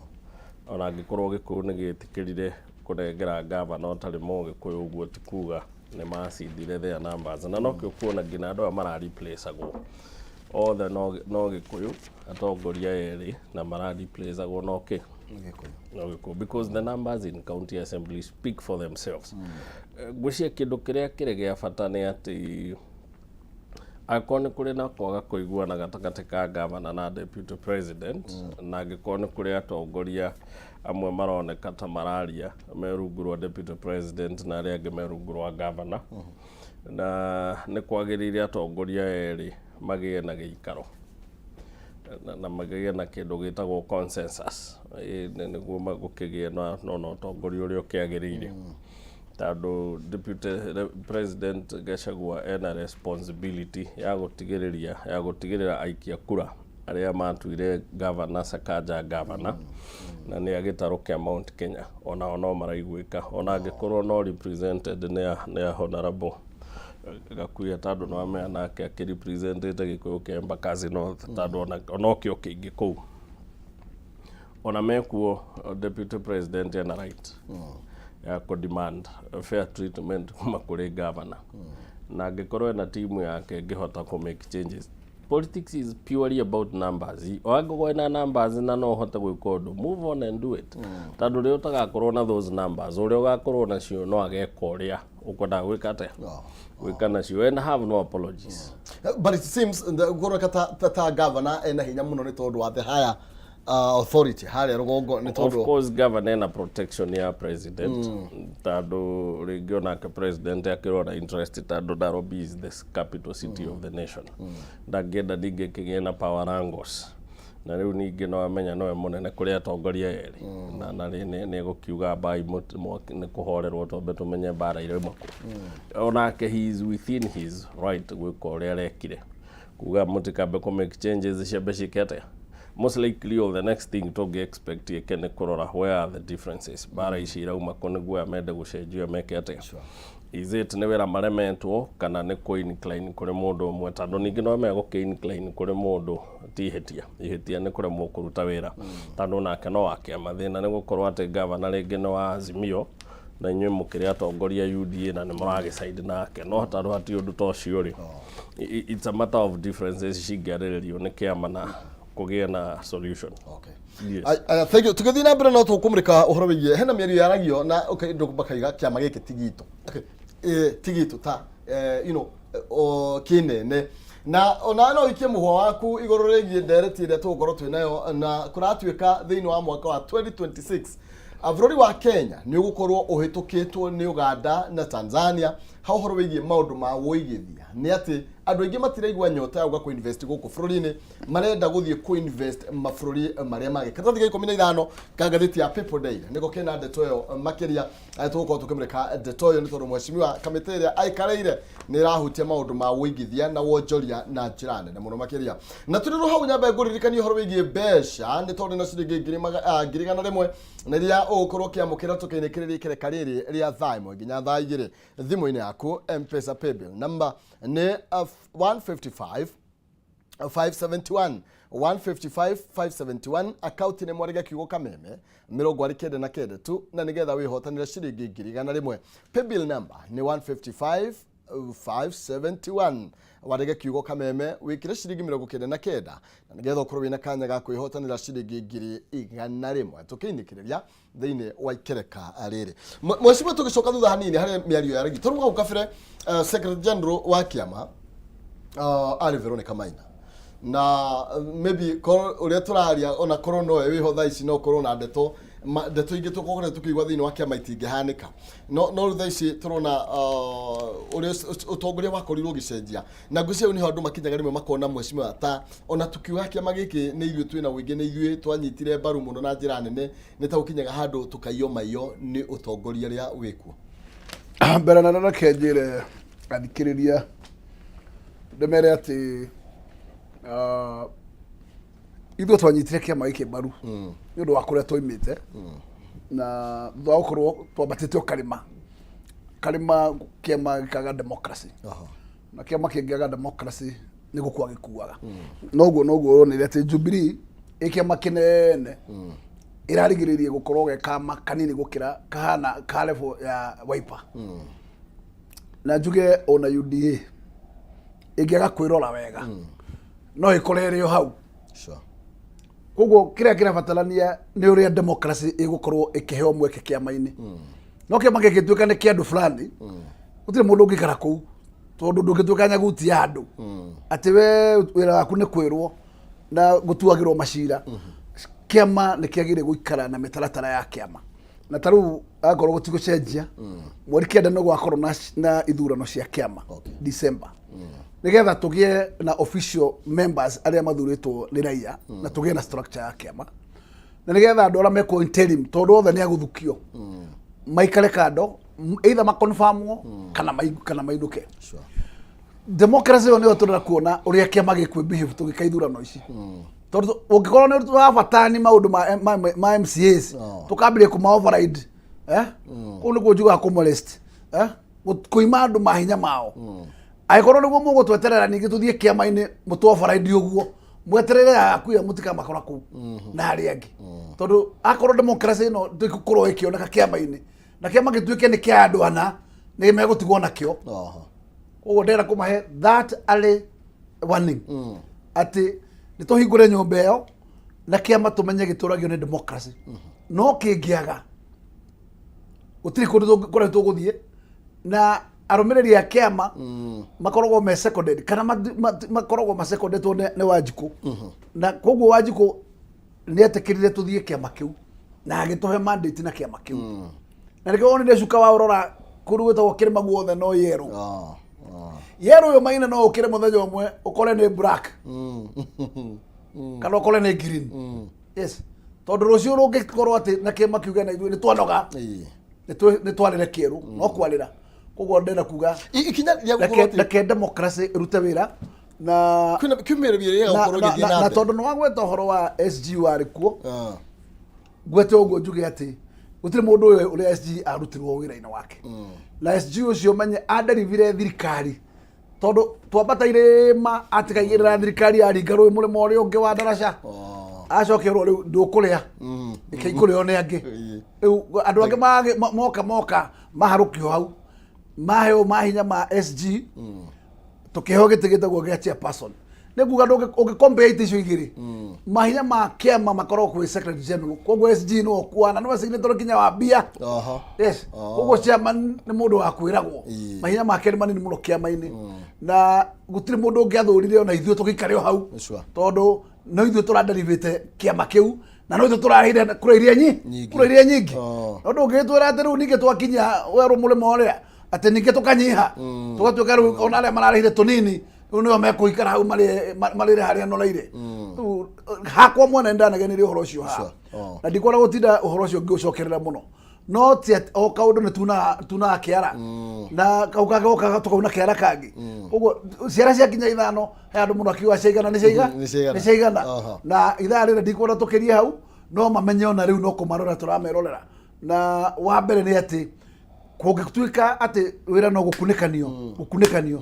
Ona angĩkorwo Gĩkũyũ nĩ gĩtĩkĩrire kũnengera gavana ũtarĩ Mũgĩkũyũ, ũguo ti kuga nĩ macindire their numbers. Na nokĩo kuona nginya andũ aya mara replaceagwo othe no Gĩkũyũ, atongoria erĩ na mara replaceagwo no kĩ? Gĩkũyũ. No Gĩkũyũ, because the numbers in county assembly speak for themselves. Ngwĩciria kĩndũ kĩrĩa kĩrĩ gĩa bata nĩ atĩ angĩkorwo nĩ kũrĩ na kwaga kũiguana gatagatĩ ka gavana na deputy president, na angĩkorwo nĩ kũrĩ atongoria amwe maroneka ta mararia me rungu rwa deputy president na arĩa angĩ me rungu rwa gavana, na nĩ kwagĩrĩire atongoria erĩ magĩe na gĩikaro na magĩe na kĩndũ gĩtagwo consensus. Nĩguo gũkĩgĩe na ũtongoria ũrĩa ũkĩagĩrĩire, tondũ deputy president Gachagua ena responsibility ya gũtigĩrĩra aikia kura arĩa matuire governor Sakaja governor na nĩ a gĩtarũ kĩa Mount Kenya onao no maraiguĩka, ona angĩkorwo no represented nĩ a honorable Gakuya, tondũ no amenya nake akĩrepresentĩte Gĩkũyũ kĩa Embakasi North, tondũ onokĩo kĩingĩ kũu ona mekuo. Deputy president ena right ya kũ demand fair treatment kuma kũrĩ governor, na angĩkorwo ena timu yake ĩngĩhota kũ make changes. Politics is purely about numbers. Angĩkorwo ena numbers na no ũhote gwĩka ũndũ, move on and do it, tondũ rĩrĩa ũtagakorwo na those numbers, ũrĩa ũgakorwo nacio no ageka ũrĩa ũkwendaga gwĩka atĩa, gwĩka nacio, and have no apologies. But it seems kũroneka ta governor ena hinya mũno nĩ tondũ wa the higher authority harĩa rũgongo nĩ Of tondũ course governor ena protection ya president, tondũ rĩngĩ onake president akĩrora interest, tondũ Nairobi is the capital city of the nation, ndangĩenda ningĩ kĩgĩe na power wrangles. Na rĩu ningĩ no amenya nowe mũnene kũrĩ atongoria erĩ, na nĩ egũkiuga mbai nĩ kũhorerwo, twambe tũmenye mbara irauma kũ. Onake he is within his right gwĩka ũrĩa arekire, kuga mũtikambe kũ make changes, ciambe ciĩke atĩa. Most likely all the next thing tũngĩ expect ĩke nĩ kũrora where are the differences, mbara ici irauma kũ, nĩguo aya mende gũcenjia meke atĩa. Is it nĩ wĩra maremetwo kana nĩ kũ incline kũrĩ mũndũ ũmwe? Tondũ ningĩ no menya gũkĩ incline kũrĩ mũndũ ti ihĩtia, ihĩtia nĩ kũremwo kũruta wĩra, tondũ nake no wa kĩama. Thĩna nĩ gũkorwo atĩ gavana rĩngĩ nĩ wa Azimio na inyuĩ mũkĩrĩ atongoria UDA na nĩ mũragĩcaidi nake, no tondũ hatirĩ ũndũ ta ũcio rĩ, it's a matter of differences cingĩarĩrĩrio nĩ kĩama na kũgĩe na solution. Okay. Yes. Aya, thank you. Tũgĩthiĩ na mbere no tũkũmũrĩka ũhoro wĩgiĩ hena mĩario yaragio na okay, andũ makaiga kĩama gĩkĩ ti gitũ. Okay. Ti gitũ ta o, kĩnene na ona no ikie mũhwa waku igũrũ rĩgiĩ ndereti ĩrĩa tũgũkorwo twĩ nayo, na kũratuĩka thĩinĩ wa mwaka wa 2026, bũrũri wa Kenya nĩ ũgũkorwo ũhĩtũkĩtwo nĩ Uganda na Tanzania. Ha ũhoro wĩgiĩ maũndũ ma wũigithia nĩ atĩ andũ aingĩ matiraigua nyota ya gũka kũ-invest gũkũ bũrũri-inĩ, marenda gũthiĩ kũ-invest mabũrũri marĩa mangĩ. Karatathi ga 15 ka ngathĩti ya People Daily nĩko kena ndeto ĩyo makĩria. Tũgũkorwo tũkĩmũrĩka ndeto ĩyo nĩ tondũ mheshimiwa kamĩtĩ ĩrĩa aikarĩire nĩ ĩrahutia maũndũ ma wũigithia na wonjoria na njĩra nene mũno makĩria. Na tũrĩ hau nyambe ngũririkanie ũhoro wĩgiĩ mbeca, nĩ tondũ ĩno ciringi 100,000 na iria ũgũkorwo ũkĩamũkĩra tũkĩinĩkĩrĩria ikereka rĩrĩ rĩa thaa 1 nginya thaa 2 thimũ-inĩ yaku. M-Pesa paybill number nĩ 155 571, 155 571. Akaunti nĩ mwarĩge kiugo Kameme 99 tu, na nĩgetha wĩhotanĩre ciringi 100,000. Paybill number nĩ 155 571. Warĩge kiugo Kameme, wĩkĩre ciringi 99, na nĩgetha ũkorwo wĩna kanya ga kwĩhotanĩra ciringi 100,000 tũkĩinĩkĩrĩria thĩinĩ wa ikereka rĩrĩ. Mheshimiwa, tũgĩcoka thutha hanini harĩ mĩario ya regi tondũ hau kabere, secretary general wa kĩama arĩ Veronica Maina, na maybe korwo ũrĩa tũraria ona korwo nowe wĩho thaa ici, no korwo na ndeto ndeto ingĩ tũkoretwo tũkĩigua thĩinĩ wa kĩama itingĩhanĩka, no rĩu thaa ici tũrona ũrĩa ũtongoria wakorirwo ũgĩcenjia, na ngwĩciria hau nĩho andũ makinyaga rĩmwe makona mheshimiwa ta ona tukiuga kĩama gĩkĩ nĩ ithuĩ twĩna ũingĩ, nĩ ithuĩ twanyitire mbaru mũno na njĩra nene, nĩ ta gũkinyaga handũ tũkaiyo maiyo nĩ ũtongoria ũrĩa wĩkuo. Mbere na reke njĩre athikĩrĩria, ndĩmere atĩ ithuĩ twanyitire kĩama gĩkĩ mbaru nĩ ũndũ wa kũrĩa twaimĩte, na thutha wa gũkorwo twambatĩte o karĩma karĩma, kĩama gĩkaga democracy, na kĩama kĩngĩaga democracy nĩ gũkua gĩkuaga. Noguo wonire atĩ Jubilee ĩ kĩama kĩnene ĩrarigĩrĩria gũkorwo ge kama kanini gũkĩra kahana ka level ya Wiper, na njuge ona UDA ĩngĩaga kwĩrora wega no ĩkore ĩrĩ o hau. Koguo kĩrĩa kĩrabatarania nĩ ũrĩa democracy ĩgũkorwo ĩkĩheo mweke kĩama-inĩ. No kĩama gĩngĩtuĩka nĩ kĩa andũ fulani, gũtirĩ mũndũ ũngĩikara kũu, tondũ ndũngĩtuĩka nyaguti ya andũ atĩ we wĩra waku nĩ kwĩrwo na gũtuagĩrwo macira. Kĩama nĩ kĩagĩrĩire gũikara na mĩtaratara ya kĩama, na ta rĩu akorwo gũtigũcenjia, mweri 9 nĩ gwakorwo na ithurano cia kĩama, December, nĩgetha tũgĩe na official members arĩa mathurĩtwo nĩ raia, na tũgĩe na structure ya kĩama, na nĩgetha andũ arĩa mekwo interim, tondũ othe nĩ agũthukio, maikare kando, either makonfamwo kana mainũke. Democracy ĩyo nĩyo tũrenda kuona ũrĩa kĩama gĩkwĩ behave tũgĩka ithurano ici, tondũ ũngĩkorwo nĩ tũrabatani maũndũ ma MCAs, tũkambĩrĩria kũma override, eh, kũu nĩkuo njugaga kũmolest, eh, kũima andũ mahinya mao. Angĩkorwo nĩguo mũgũtweterera ningĩ tũthiĩ kĩama-inĩ mũtũ override ũguo, mweterere akuya mũtikamakora kũu na arĩa angĩ, tondũ akorwo democracy ĩno ndĩgũkorwo ĩkĩoneka kĩama-inĩ, na kĩama gĩtuĩke nĩ kĩa andũ ana, nĩ megũtigwo nakĩo. Koguo ndĩrenda kũmahe that early warning atĩ nĩ tũhingũre nyũmba ĩyo na kĩama tũmenye gĩtũragio nĩ democracy. No kĩngĩaga, gũtirĩ kũndũ kũrĩa tũgũthiĩ, na arũmĩrĩri a kĩama makoragwo me seconded kana makoragwo macekondetwo nĩ Wanjikũ, na koguo Wanjikũ nĩ etĩkĩrire tũthiĩ kĩama kĩu na agĩtũhe mandate na kĩama kĩu, na nĩkĩo wonire cuka wa ũrora kũndũ gwĩtagwo kĩrĩma guothe no yerũ. Yerũ ũyũ Maina no ũkĩre mũthenya ũmwe ũkore nĩ black kana ũkore nĩ green. Yes, tondũ rũciũ rũngĩkorwo atĩ na kĩama kiuge na ithuĩ nĩ twanoga, nĩ twarĩre kĩerũ, no kwarĩra. Koguo ndĩrenda kuga Ikinya rĩa gũkorwo atĩ reke democracy ĩrute wĩra na kwĩna kiumĩrĩrio ĩrĩa gũkorwo ĩgĩthiĩ na na mbere. Tondũ nĩ wagweta ũhoro wa SG warĩ kuo, ngwete ũguo njuge atĩ gũtirĩ mũndũ ũyũ ũrĩa SG arutirwo wĩra-inĩ wake, na SG ũcio menye anderivire thirikari, tondũ twambata irĩma atikaigĩrĩra thirikari yaringa rũĩ mũrĩmo ũrĩa ũngĩ wa ndaraca. Acokerwo rĩu ndũkũrĩa, reke ikũrĩo nĩ angĩ. Rĩu andũ angĩ moka maharũkio hau, maheo mahinya ma SG, tũkĩheo gĩtĩ gĩtagwo gĩa chairperson. Nĩ kuga ũngĩ compare itĩ icio igĩrĩ, mahinya ma kĩama makoragwo kwĩ secretary general. Koguo SG nĩwe ũkuana, nĩwe signatory kinya wa mbia. Yes, koguo chairman nĩ mũndũ wa kwĩragwo. Mahinya make nĩ manini mũno kĩama-inĩ, na gũtirĩ mũndũ ũngĩathũrire ona ithuĩ tũgĩikare o hau, tondũ no ithuĩ tũraderivĩte kĩama kĩu, na no ithuĩ tũrarĩire kura iria Nyingĩ. Kura iria nyingĩ. No ndũngĩgĩtwĩra atĩ rĩu ningĩ twakinya werũ mũrĩmo ũrĩa Atĩ ningĩ tũkanyiha, tũgatuĩka rĩu ona arĩa mararĩhire tũnini rĩu nĩo mekũikara hau marĩre harĩa noreire. Rĩu hakwa mwene nĩndanegenirie ũhoro ũcio haha. Oh. Na ndikwenda gũtinda ũhoro ũcio ngĩũcokerera mũno, no ti atĩ o kaũndũ nĩ tunaga kĩara na kau kangĩ gokaga tũkauna kĩara kangĩ. Ũguo ciara ciakinya 5, he andũ mũno akiuga ciaigana nĩ ciaiga Nĩ ciaigana. nĩ ciaigana. Na ithaa rĩrĩ ndikwenda tũkĩrie hau, no mamenye ona rĩu no kũmarora tũramerorera. Na wa mbere nĩ atĩ kũngĩtuĩka atĩ wĩra no gũkunĩkanio gũkunĩkanio,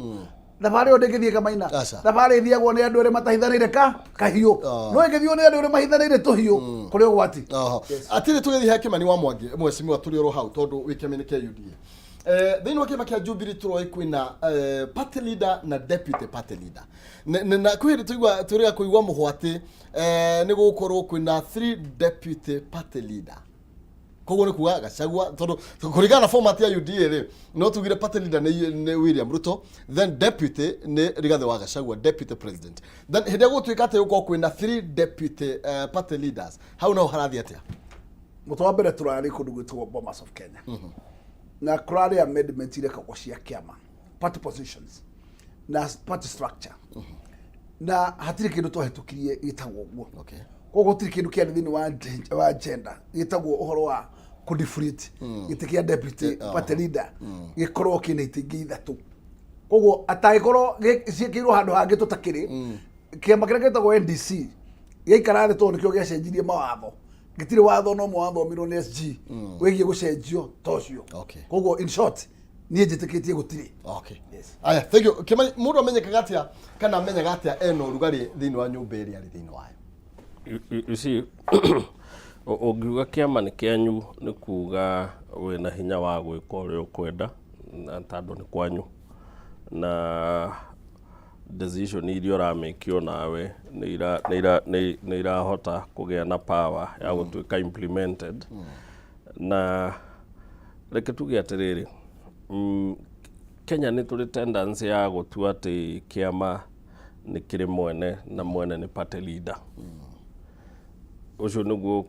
thabarĩ ĩyo ndĩngĩthiĩ kamaina. Aca. Thabarĩ ĩthiagwo nĩ andũ erĩ matahithanĩire ka kahiũ. No ĩngĩthiĩ nĩ andũ erĩ mahithanĩire tũhiũ, kũrĩ ũgwati. Oho. Atirĩ tũgĩthiĩ he Kĩmani wa Mwangi, mheshimiwa, tũrĩ oro hau tondũ wĩ kĩama-inĩ kĩa UDA. Thĩinĩ wa kĩama kĩa Jubilee tũroĩ kwĩna party leader na deputy party leader. Na kwĩ hĩndĩ tũigua tũrĩga kũigua mũhwa atĩ nĩ gũgũkorwo kwĩna three deputy party leader. Koguo nĩ kuga Gachagua, tondũ kũringana na format ya UDA rĩ, no tugire party leader nĩ William Ruto, then deputy nĩ Rigathĩ wa Gachagua, deputy president. Then hĩndĩ ĩrĩa gũgũtuĩka atĩ gũkorwo kwĩna three deputy party leaders, hau naho harathiĩ atĩa? Mũtũ wa mbere, tũrarĩ kũndũ gwĩtagwo Bomas of Kenya na kũrarĩ amendment irekagwo cia kĩama, party positions na party structure, na hatirĩ kĩndũ twahĩtũkirie gĩtagwo ũguo. Koguo gũtirĩ kĩndũ kĩarĩ thĩinĩ wa agenda gĩtagwo ũhoro wa kũdeflate gĩtĩ kĩa deputy party leader gĩkorwo kĩna itĩ ingĩ ithatũ. Koguo atangĩkorwo ciĩkĩirwo handũ hangĩ tũtakĩrĩ, kĩama kĩrĩa gĩtagwo NDC gĩaikara thĩ, tondũ nĩkĩo gĩacenjirie mawatho. Gĩtirĩ watho no wathomirwo nĩ SG wĩgiĩ gũcenjio ta ũcio. Koguo in short, niĩ njĩtĩkĩtie gũtirĩ. Okay. Aya, thank you. Kĩmani, mũndũ amenyekaga atĩa kana amenyaga atĩa ena ũrugarĩ thĩinĩ wa nyũmba ĩrĩa arĩ thĩinĩ wayo? You see, ũngiuga kĩama nĩ kĩanyu, nĩ kuga wĩna hinya wa gwĩka ũrĩa ũkwenda, na tondũ nĩ kwanyu na decision iria ũramĩkio nawe nĩ irahota kũgĩa na power ya gũtuĩka implemented. Na reke tuge atĩrĩrĩ, Kenya nĩ tũrĩ tendency ya gũtua atĩ kĩama nĩ kĩrĩ mwene na mwene nĩ party leader. Ũcio nĩguo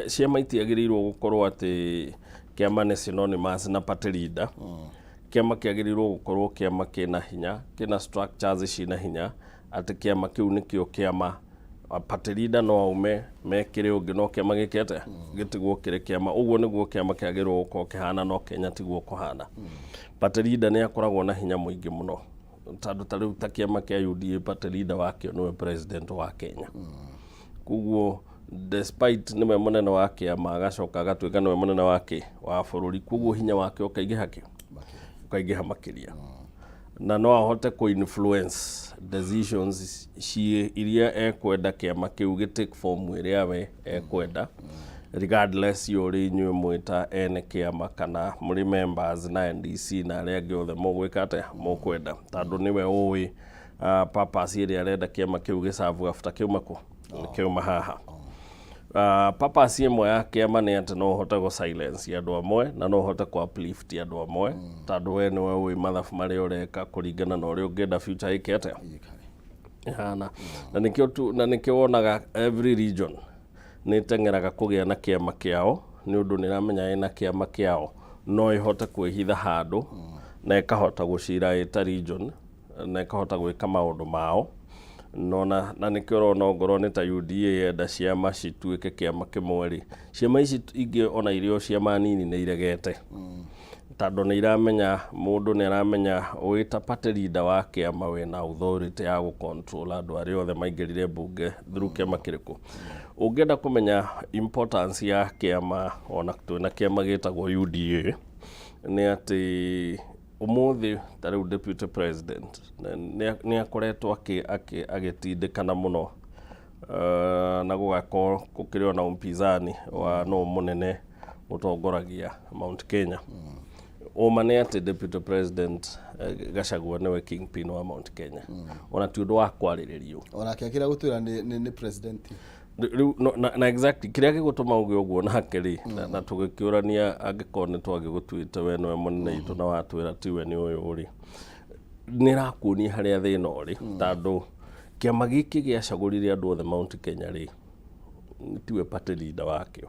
ciama itiagĩrĩirwo gũkorwo atĩ kĩama nĩ synonymous na party leader. Kĩama kĩagĩrĩirwo gũkorwo kĩama kĩna hinya, kĩna structures ciĩna hinya, atĩ kĩama kĩu nĩkĩo kĩama. Party leader no aume mekĩre ũngĩ, no kĩama gĩke atĩa? Gĩtigwo kĩrĩ kĩama. Ũguo nĩguo kĩama kĩagĩrĩirwo gũkorwo kĩhana, no Kenya tiguo kũhana. Party leader nĩ akoragwo na hinya mũingĩ mũno, tondũ ta rĩu ta kĩama kĩa UDA, party leader wakĩo nĩwe president wa Kenya. Koguo despite nĩwe mũnene wa kĩama, agacoka agatuĩka nĩwe mũnene wa kĩ wa bũrũri. Koguo hinya wake ũkaingĩha kĩ ũkaingĩha makĩria, na no ahote kũ influence decisions ciĩ iria ekwenda kĩama kĩu gĩ take form ĩrĩa we ekwenda, regardless ya ũrĩa inyuĩ mwĩta ene kĩama kana mũrĩ members na NDC na arĩa angĩ othe mũgwĩka atĩa mũkwenda, tondũ nĩwe ũĩ purpose ĩrĩa arenda kĩama kĩu gĩcabu after kĩuma kũ kĩuma haha. Purpose ĩmwe ya kĩama nĩ atĩ no ũhote gũ silence andũ amwe na no ũhote kũ uplift andũ amwe, tondũ we nĩwe ũĩ mathabu marĩa ũreka kũringana na ũrĩa ũngĩenda future ĩke atĩa ĩhana. Na nĩkĩo wonaga every region nĩ ĩteng'eraga kũgĩa na kĩama kĩao, nĩ ũndũ nĩ ĩramenya ĩna kĩama kĩao no ĩhote kwĩhitha handũ na ĩkahota gũcira ĩta region na ĩkahota gwĩka maũndũ mao. No na nĩkĩo ũrona ongorwo nĩ ta UDA yenda ciama cituĩke kĩama kĩmwe rĩ, ciama ici ingĩ ona irĩ o ciama nini nĩ iregete, tondũ nĩ iramenya mũndũ nĩ aramenya wĩ ta party leader wa kĩama wĩna authority ya gũ control andũ arĩa othe maingĩrire mbunge through kĩama kĩrĩkũ. Ũngĩenda kũmenya importance ya kĩama, ona twĩna kĩama gĩtagwo UDA, nĩ atĩ ũmũthĩ ta rĩu deputy president nĩ akoretwo agĩtindĩkana mũno na gũgakorwo gũkĩrĩ ona upinzani wa nũ mũnene ũtongoragia Mount Kenya. Ũma nĩ atĩ deputy president Gachagua nĩwe kingpin wa Mount Kenya. Ona ti ũndũ wa kwarĩrĩrio. Onake akĩra gũtwĩra nĩ president. Rĩu na exactly kĩrĩa gĩgũtũma uge ũguo nake rĩ, na tũgĩkĩũrania angĩkorwo nĩ twagĩgũtuĩte we nĩwe mũnene witũ na watwĩra tiwe nĩ ũyũ rĩ, nĩ ĩrakuonia harĩa thĩna ũrĩ, tondũ kĩama gĩkĩ gĩacagũrire andũ othe Mount Kenya rĩ, tiwe party leader wakĩo.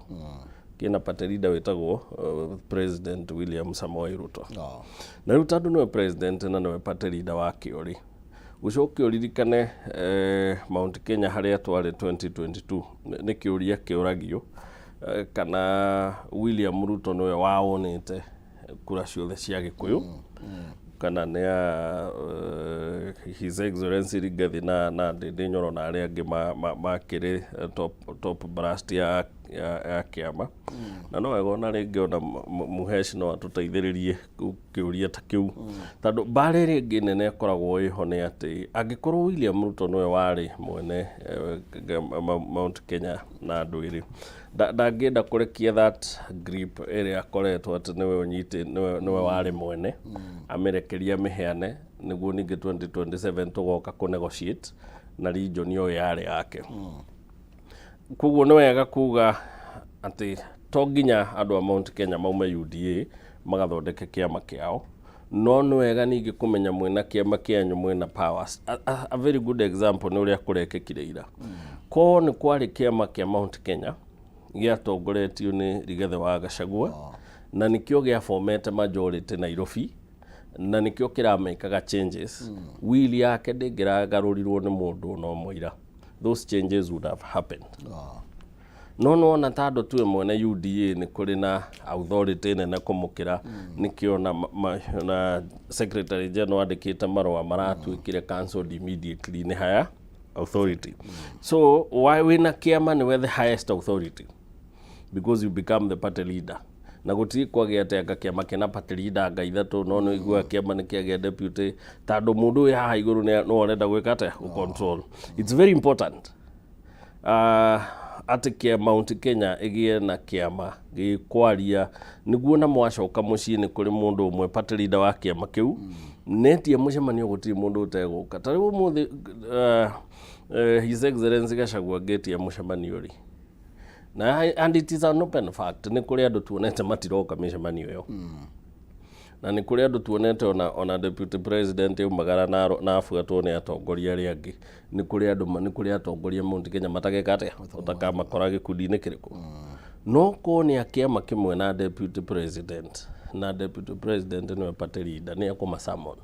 Kĩna party leader wĩtagwo President William Samoei Ruto. No. Na rĩu tondũ nĩwe president na nĩwe party leader wakĩo rĩ, ũcoke ũririkane Mount Kenya harĩa twarĩ 2022, nĩ kĩũria kĩũragio kana William Ruto nĩwe waonete kura ciothe cia Gĩkũyũ kana nĩ a His Excellency Rigathi na Ndindi Nyoro na arĩa angĩ makĩrĩ top brass ya kĩama. Na no wega ona rĩngĩ ona Mũhesh no atũteithĩrĩrie kĩũria ta kĩu, tondũ mbara ĩrĩa ĩngĩ nene ĩkoragwo ĩho nĩ atĩ angĩkorwo William Ruto nĩwe warĩ mwene Mount Kenya na andũ erĩ, ndangĩenda kũrekia that grip ĩrĩa akoretwo atĩ nĩwe ũnyitĩ, nĩwe warĩ mwene, amĩrekerie amĩheane nĩguo ningĩ 2027 tũgoka kũ negotiate na region ĩyo yarĩ yake. Koguo nĩ wega kuga atĩ to nginya andũ a Mount Kenya maume UDA magathondeke kĩama kĩao, no nĩ wega ningĩ kũmenya mwĩna kĩama kĩanyu mwĩna powers. A very good example nĩ ũrĩa kũrekĩkire ira. Korwo nĩ kwarĩ kĩama kĩa Mount Kenya gĩatongoretio nĩ Rigathĩ wa Gachagua, na nĩkĩo gĩabomete majority Nairobi, na nĩkĩo kĩramekaga changes, will yake ndĩngĩragarũrirwo nĩ mũndũ ona ũmwe ira. Those changes would have happened. No nĩwona ta andũ tuwe mwene UDA nĩ kũrĩ na authority nene kũmũkĩra, nĩkĩo na secretary general andĩkĩte marũa maratuĩkire cancelled immediately nĩ higher authority. So why wĩna kĩama nĩwe the highest authority, because you become the party leader, na gũtirĩ kwagĩa atĩ anga kĩama kĩna party leader anga ithatũ, no nĩ ũiguaga kĩama nĩ kĩagĩa deputy, tondũ mũndũ ũyũ haha igũrũ nĩwe ũrenda gwĩka atĩa, gũ control. It's very important atĩ kĩa Mount Kenya ĩgĩe na kĩama gĩkwaria, nĩguo na mwacoka mũciĩ nĩ kũrĩ mũndũ ũmwe party leader wa kĩama kĩu, netia mũcemanio gũtirĩ mũndũ ũtegũka. Ta rĩu ũmũthĩ His Excellency Gachagua angĩtia mũcemanio rĩ, na and it is an open fact, nĩ kũrĩ andũ tuonete matiroka mĩcemanio ĩyo, na nĩ kũrĩ andũ tuonete ona deputy president aumagara na abuatwo nĩ atongoria arĩa angĩ. Nĩ kũrĩ andũ nĩ kũrĩ atongoria Mount Kenya matageka atĩa, ũtakamakora gĩkundi-inĩ kĩrĩkũ, no korwo nĩ a kĩama kĩmwe na deputy president, na deputy president nĩwe party leader, nĩ ekũma summon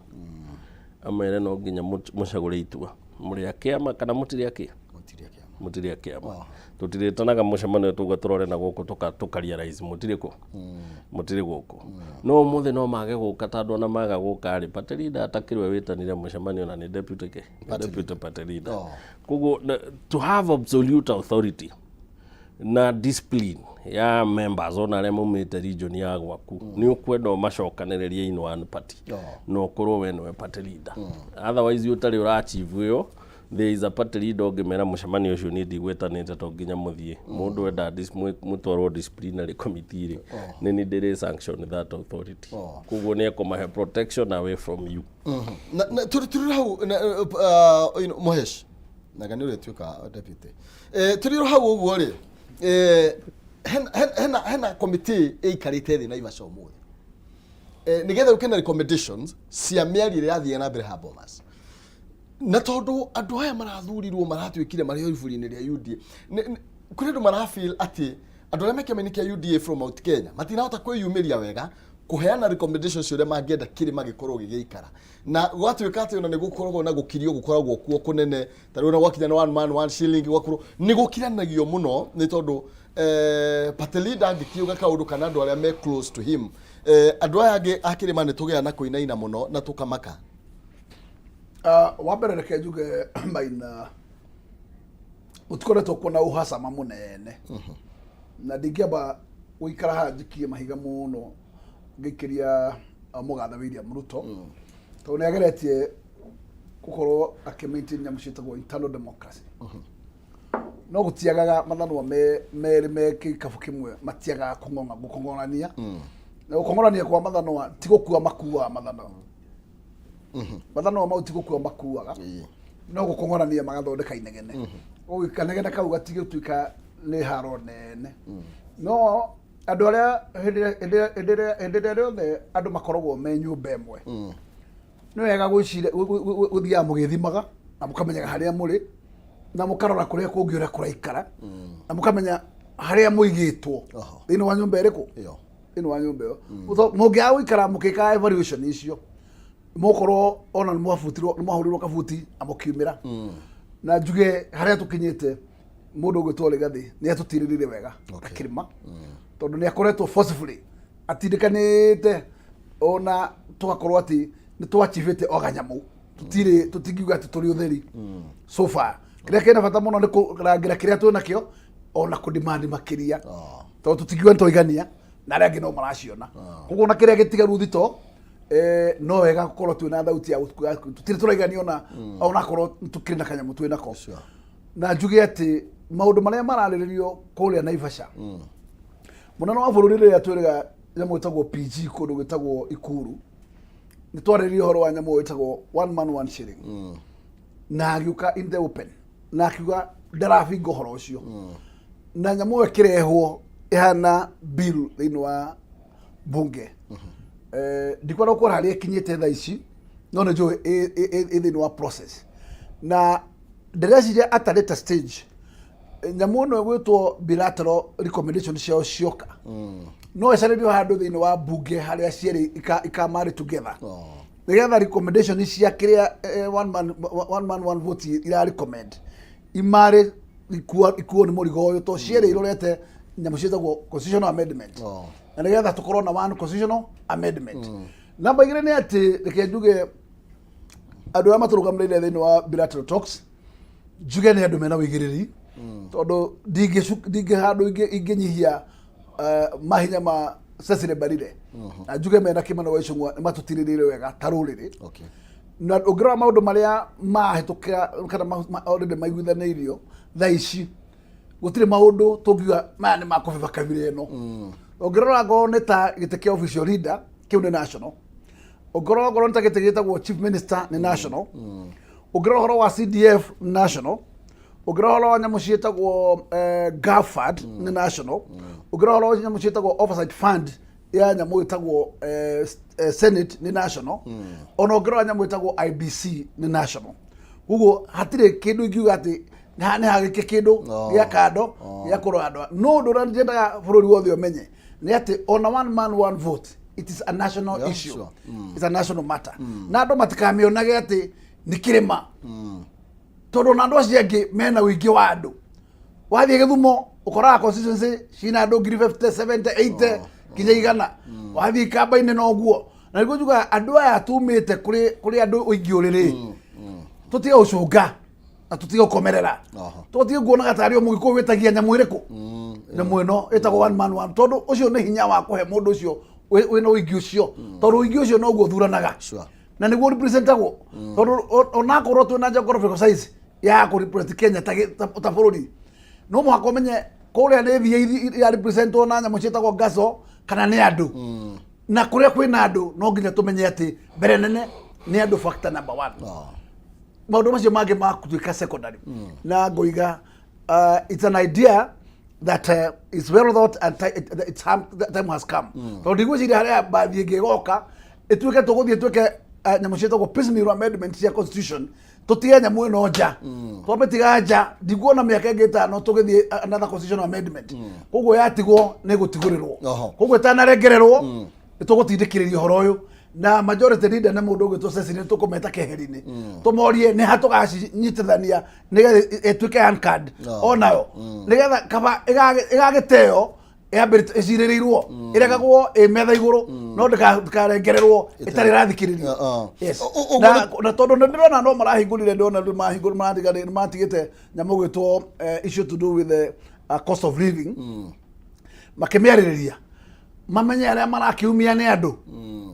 amere no nginya mũcagũre itua, mũrĩ a kĩama kana mũtirĩ a kĩ Mũtirĩ a kĩama. Mũtirĩ a kĩama, tũtirĩtanaga mũcemanio tuga tũrore na gũkũ tũka realize mũtirĩ kũ, mũtirĩ gũkũ. No ũmũthĩ no mage gũka, tondũ ona maga gũka rĩ, party leader atakĩrĩ we wĩtanire mũcemanio na nĩ deputy kĩ, deputy party leader. Koguo to have absolute authority na discipline ya members, ona arĩa maumĩte region ya gwaku, nĩ ũkwenda ũmacokanĩrĩrie in one party na ũkorwo we nĩwe party leader. Otherwise ũtarĩ ũra achieve ĩyo, there is a party leader ũngĩmera mũcemanio ũcio niĩ ndigwĩtanĩte, to nginya mũthiĩ. Mũndũ enda mũtwarwo disciplinary committee rĩ, nĩ niĩ ndĩrĩ sanction that authority. Koguo nĩ ekũmahe protection away from you. Na tũrĩ hau na, Mũhesh na nĩ ũrĩtuĩka deputy, tũrĩ hau ũguo rĩ, hena committee ĩikarĩte thĩ Naivasha ũmũthĩ nĩgetha ũke na recommendations cia mĩario ĩrĩa yathiĩ na mbere ha Bomas, na tondũ andũ aya marathurirwo maratuĩkire marĩ o iburi-inĩ rĩa UDA, kũrĩ andũ marafeel atĩ andũ arĩa me kĩama-inĩ kĩa UDA from Mount Kenya matinahota kwĩyumĩria wega kũheana recommendations cia ũrĩa mangĩenda kĩrĩma gĩkorwo gĩgĩikara, na gwatuĩka atĩ ona nĩ gũkoragwo na gũkirio gũkoragwo kuo kũnene. Ta rĩu ona gwakinya nĩ one man one shilling, gwakorwo nĩ gũkiranagio mũno, nĩ tondũ party leader angĩkiuga kaũndũ kana andũ arĩa me close to him, andũ aya angĩ a kĩrĩma nĩ tũgĩa na kũinaina mũno na tũkamaka. Wa mbere reke njuge maina gũtikoretwo kuona ũhacama mũnene, na ndingĩamba gũikara haha njikie mahiga mũno ngĩikĩria mũgathe William Ruto, tondũ nĩ ageretie gũkorwo akĩ maintain nyamũ ciĩtagwo internal democracy, no gũtiagaga mathanwa me merĩ me kĩkabu kĩmwe matiagaga kũng'ong'a gũkong'orania, na gũkong'orania kwa mathanwa ti gũkua makuaga mathanwa, mathanwa mau ti gũkua makuaga, no gũkong'orania magathondeka inegene. Ũguo kanegene kau gatigĩtuĩka nĩ haro nene, no andũ arĩa hĩndĩ ĩrĩa rĩothe andũ makoragwo me nyũmba ĩmwe, nĩ wega gwĩciria gũthiaga mũgĩthimaga na mũkamenyaga harĩa mũrĩ na mũkarora kũrĩa kũngĩ ũrĩa kũraikara na mũkamenya. Harĩa mũigĩtwo thĩinĩ wa nyũmba ĩrĩkũ? Ĩyo. Thĩinĩ wa nyũmba ĩyo. Mũngĩaga gũikara mũkĩkaga evaluation icio, mũkorwo ona nĩ mwabutirwo, nĩ mwahũrirwo kabuti na mũkiumĩra. Na njuge harĩa tũkinyĩte, mũndũ ũgwĩtwo Rigathĩ nĩ atũtirĩrĩire wega akĩrĩma, tondũ nĩ akoretwo forcefully atindĩkanĩte ona tũgakorwo atĩ nĩ twachivĩte o ganyamũ. Tũtirĩ, tũtingiuga atĩ tũrĩ ũtheri so far. Kĩrĩa kĩna bata mũno nĩ kũrangĩra kĩrĩa twĩ nakĩo, ona kũdemand makĩria, tondũ tũtingiuga nĩ twaigania na arĩa angĩ no maraciona. Koguo ona kĩrĩa gĩtigaru thito, no wega gũkorwo twĩna thauti ya tũtirĩ tũraigania, ona onakorwo tũkĩrĩ na kanyamũ twĩ nako. Na njuge atĩ maũndũ marĩa mararĩrĩrio kũrĩa Naivasha, mũnene wa bũrũri rĩrĩa twĩrĩga nyamũ ĩtagwo PG kũndũ gwĩtagwo Ikuru, nĩ twarĩrĩria ũhoro wa nyamũ ĩtagwo one man one shilling, na agĩũka in the open na akiuga ndarabinga ũhoro ũcio. Na nyamũ ĩyo ĩkĩrehwo ĩhana bill thĩinĩ wa bunge. Ndikwenda gũkorwo harĩa ĩkinyĩte thaa ici, no nĩ njũĩ ĩ thĩinĩ wa process, na ndĩreciria at a later stage nyamũ ĩno ĩgwĩtwo bilateral recommendation ciao cioka, no ĩcarĩrio handũ thĩinĩ wa bunge harĩa cierĩ ikamarĩ together, nĩgetha recommendation cia kĩrĩa one man one vote ira recommend imarĩ ikuo nĩ mũrigo ũyũ, to cierĩ irorete nyamũ ciĩtagwo constitutional amendment, na nĩgetha tũkorwo na one constitutional amendment. Namba 2 nĩ atĩ reke njuge andũ arĩa matũrũgamĩrĩire thĩinĩ wa bilateral talks, njuge nĩ andũ mena ũigĩrĩri, tondũ ndingĩ handũ ingĩnyihia mahinya ma Cecily Mbarire, na njuge mena Kimani wa Ichung'wa nĩ matũtirĩrĩire wega ta rũrĩrĩ. Na ũngĩrora maũndũ marĩa mahĩtũkĩra kana already maiguithanĩirio thaa ici, gũtirĩ maũndũ tũngiuga maya nĩ makũbeba kabira ĩno. Ũngĩrora ngorwo nĩ ta gĩtĩ kĩa official leader, kĩu nĩ national. Ũngĩrora ngorwo nĩ ta gĩtĩ gĩtagwo chief minister, nĩ national. Ũngĩrora ũhoro wa CDF, national. Ũngĩrora ũhoro wa nyamũ ciĩtagwo GAFAD, nĩ national. Ũngĩrora ũhoro wa nyamũ ciĩtagwo oversight fund ya nyamũ ĩtagwo Senate, nĩ national. Ona ũngĩrora nyamũ ĩtagwo IBC, nĩ national. Koguo hatirĩ kĩndũ ingiuga atĩ nĩ hagĩke kĩndũ gĩa kando gĩa kũrora andũ. No ũndũ ũrĩa nyendaga bũrũri wothe ũmenye nĩ atĩ ona one man one vote, it is a national issue. It's a national matter, na andũ matikamĩonage atĩ nĩ kĩrĩma, tondũ ona andũ acio angĩ mena ũingĩ wa andũ. Wathiĩ Gĩthumo ũkoraga constituency cina andũ 50,000, 70, 80 nginya 100. Wathiĩ Kamba-inĩ noguo. Na nĩguo njugaga andũ aya tumĩte kũrĩ andũ ũingĩ ũrĩrĩ, tũtige gũcũnga na tũtige gũkomerera. Tũtige kuonaga tarĩ o Mũgĩkũyũ wĩtagia nyamũ ĩrĩkũ, nyamũ ĩno ĩtagwo one man one, tondũ ũcio nĩ hinya wa kũhe mũndũ ũcio wĩna ũingĩ ũcio, tondũ ũingĩ ũcio noguo ũthuranaga na nĩguo representagwo, tondũ onakorwo twĩna geographical size ya kũ represent Kenya ta bũrũri, no mũhaka ũmenye kũrĩa nĩ thia ya representwo na nyamũ ciĩtagwo ngaco kana nĩ andũ. Na kũrĩa kwĩna andũ no nginya tũmenye atĩ mbere nene nĩ andũ, factor number one. Maũndũ macio mangĩ makutuĩka secondary. Na ngoiga it's an idea that is well thought and it's the time has come, tondũ ndigwĩciria harĩa mbathi ĩngĩ ĩgoka ĩtuĩke tũgũthiĩ twĩke nyamũ ciĩtagwo piecemeal amendment cia constitution, tũtige nyamũ ĩno nja. Twamĩtiga nja, ndikuona mĩaka ĩngĩ 5 tũgĩthiĩ another constitutional amendment. Koguo yatigwo nĩ gũtigũrĩrwo. Koguo ĩtanarengererwo nĩ tũgũtindĩkĩrĩria ũhoro ũyũ, na majority leader nĩ mũndũ ũgwĩtwo Cecily, nĩ tũkũmeta keheri-inĩ tũmorie nĩ ha tũgacinyitithania nĩgetha ĩtuĩke handcard onayo, nĩgetha kaba ĩgagĩteo yambĩrĩte ĩcirĩrĩirwo, ĩrekagwo ĩ metha igũrũ, no ndĩkarengererwo ĩtarĩ ĩrathikĩrĩrio. Yes. Na tondũ nĩ ndĩrona no marahingũrire, ndĩrona rĩu mahingũrire, maratiga, matigĩte nyamũ gwĩtwo issue to do with the cost of living, makĩmĩarĩrĩria mamenye arĩa marakiumia nĩ andũ.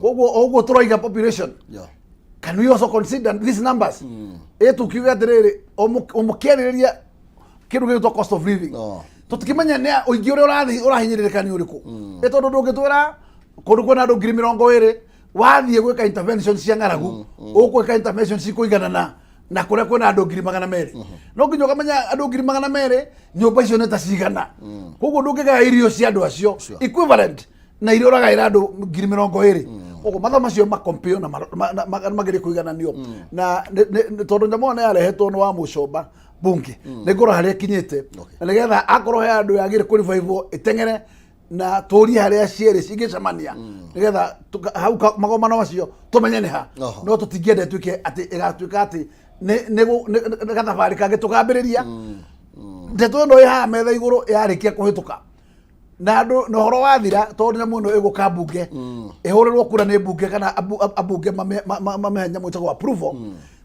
Koguo o ũguo tũroiga population, can we also consider these numbers? Ĩ tukiuga atĩrĩrĩ, o mũkĩarĩrĩria kĩndũ gĩgwĩtwo cost of living, tũtikĩmenya nĩ ũingĩ ũrĩa ũrathiĩ ũrahinyĩrĩrĩka nĩ ũrĩkũ. Ĩ tondũ ndũngĩtwĩra kũndũ kwĩna andũ 20,000 wathiĩ gwĩka intervention cia ng'aragu, ũgwĩka intervention cikũiganana na kũrĩa kwĩna andũ 200,000? No nginya ũkamenya andũ 200,000 nyũmba icio nĩ ta cigana. Koguo ndũngĩgaya irio cia andũ acio equivalent na iria ũragaĩra andũ 20,000. Koguo mathaa macio makompio na magerie kũigananio, na tondũ nyamũ ĩyo nĩ yarehetwo nĩ wa mũcomba. Bunge nĩ ngũrora harĩa ĩkinyĩte na nĩgetha akorwo he andũ yagĩrĩ kũ revive ĩteng'ere na tũrie harĩa cierĩ cingĩcemania nĩgetha hau magomano macio tũmenye nĩ ha. No tũtingĩenda ĩtuĩke atĩ ĩgatuĩka atĩ nĩ gathabarĩ kangĩ tũkambĩrĩria. Ndeto ĩno ĩ haha metha igũrũ yarĩkia kũhĩtũka na andũ na ũhoro wathira, tondũ nyamũ ĩno ĩgũka mbunge ĩhũrĩrwo kura nĩ mbunge kana ambunge mamĩhe nyamũ ĩtagwo approval,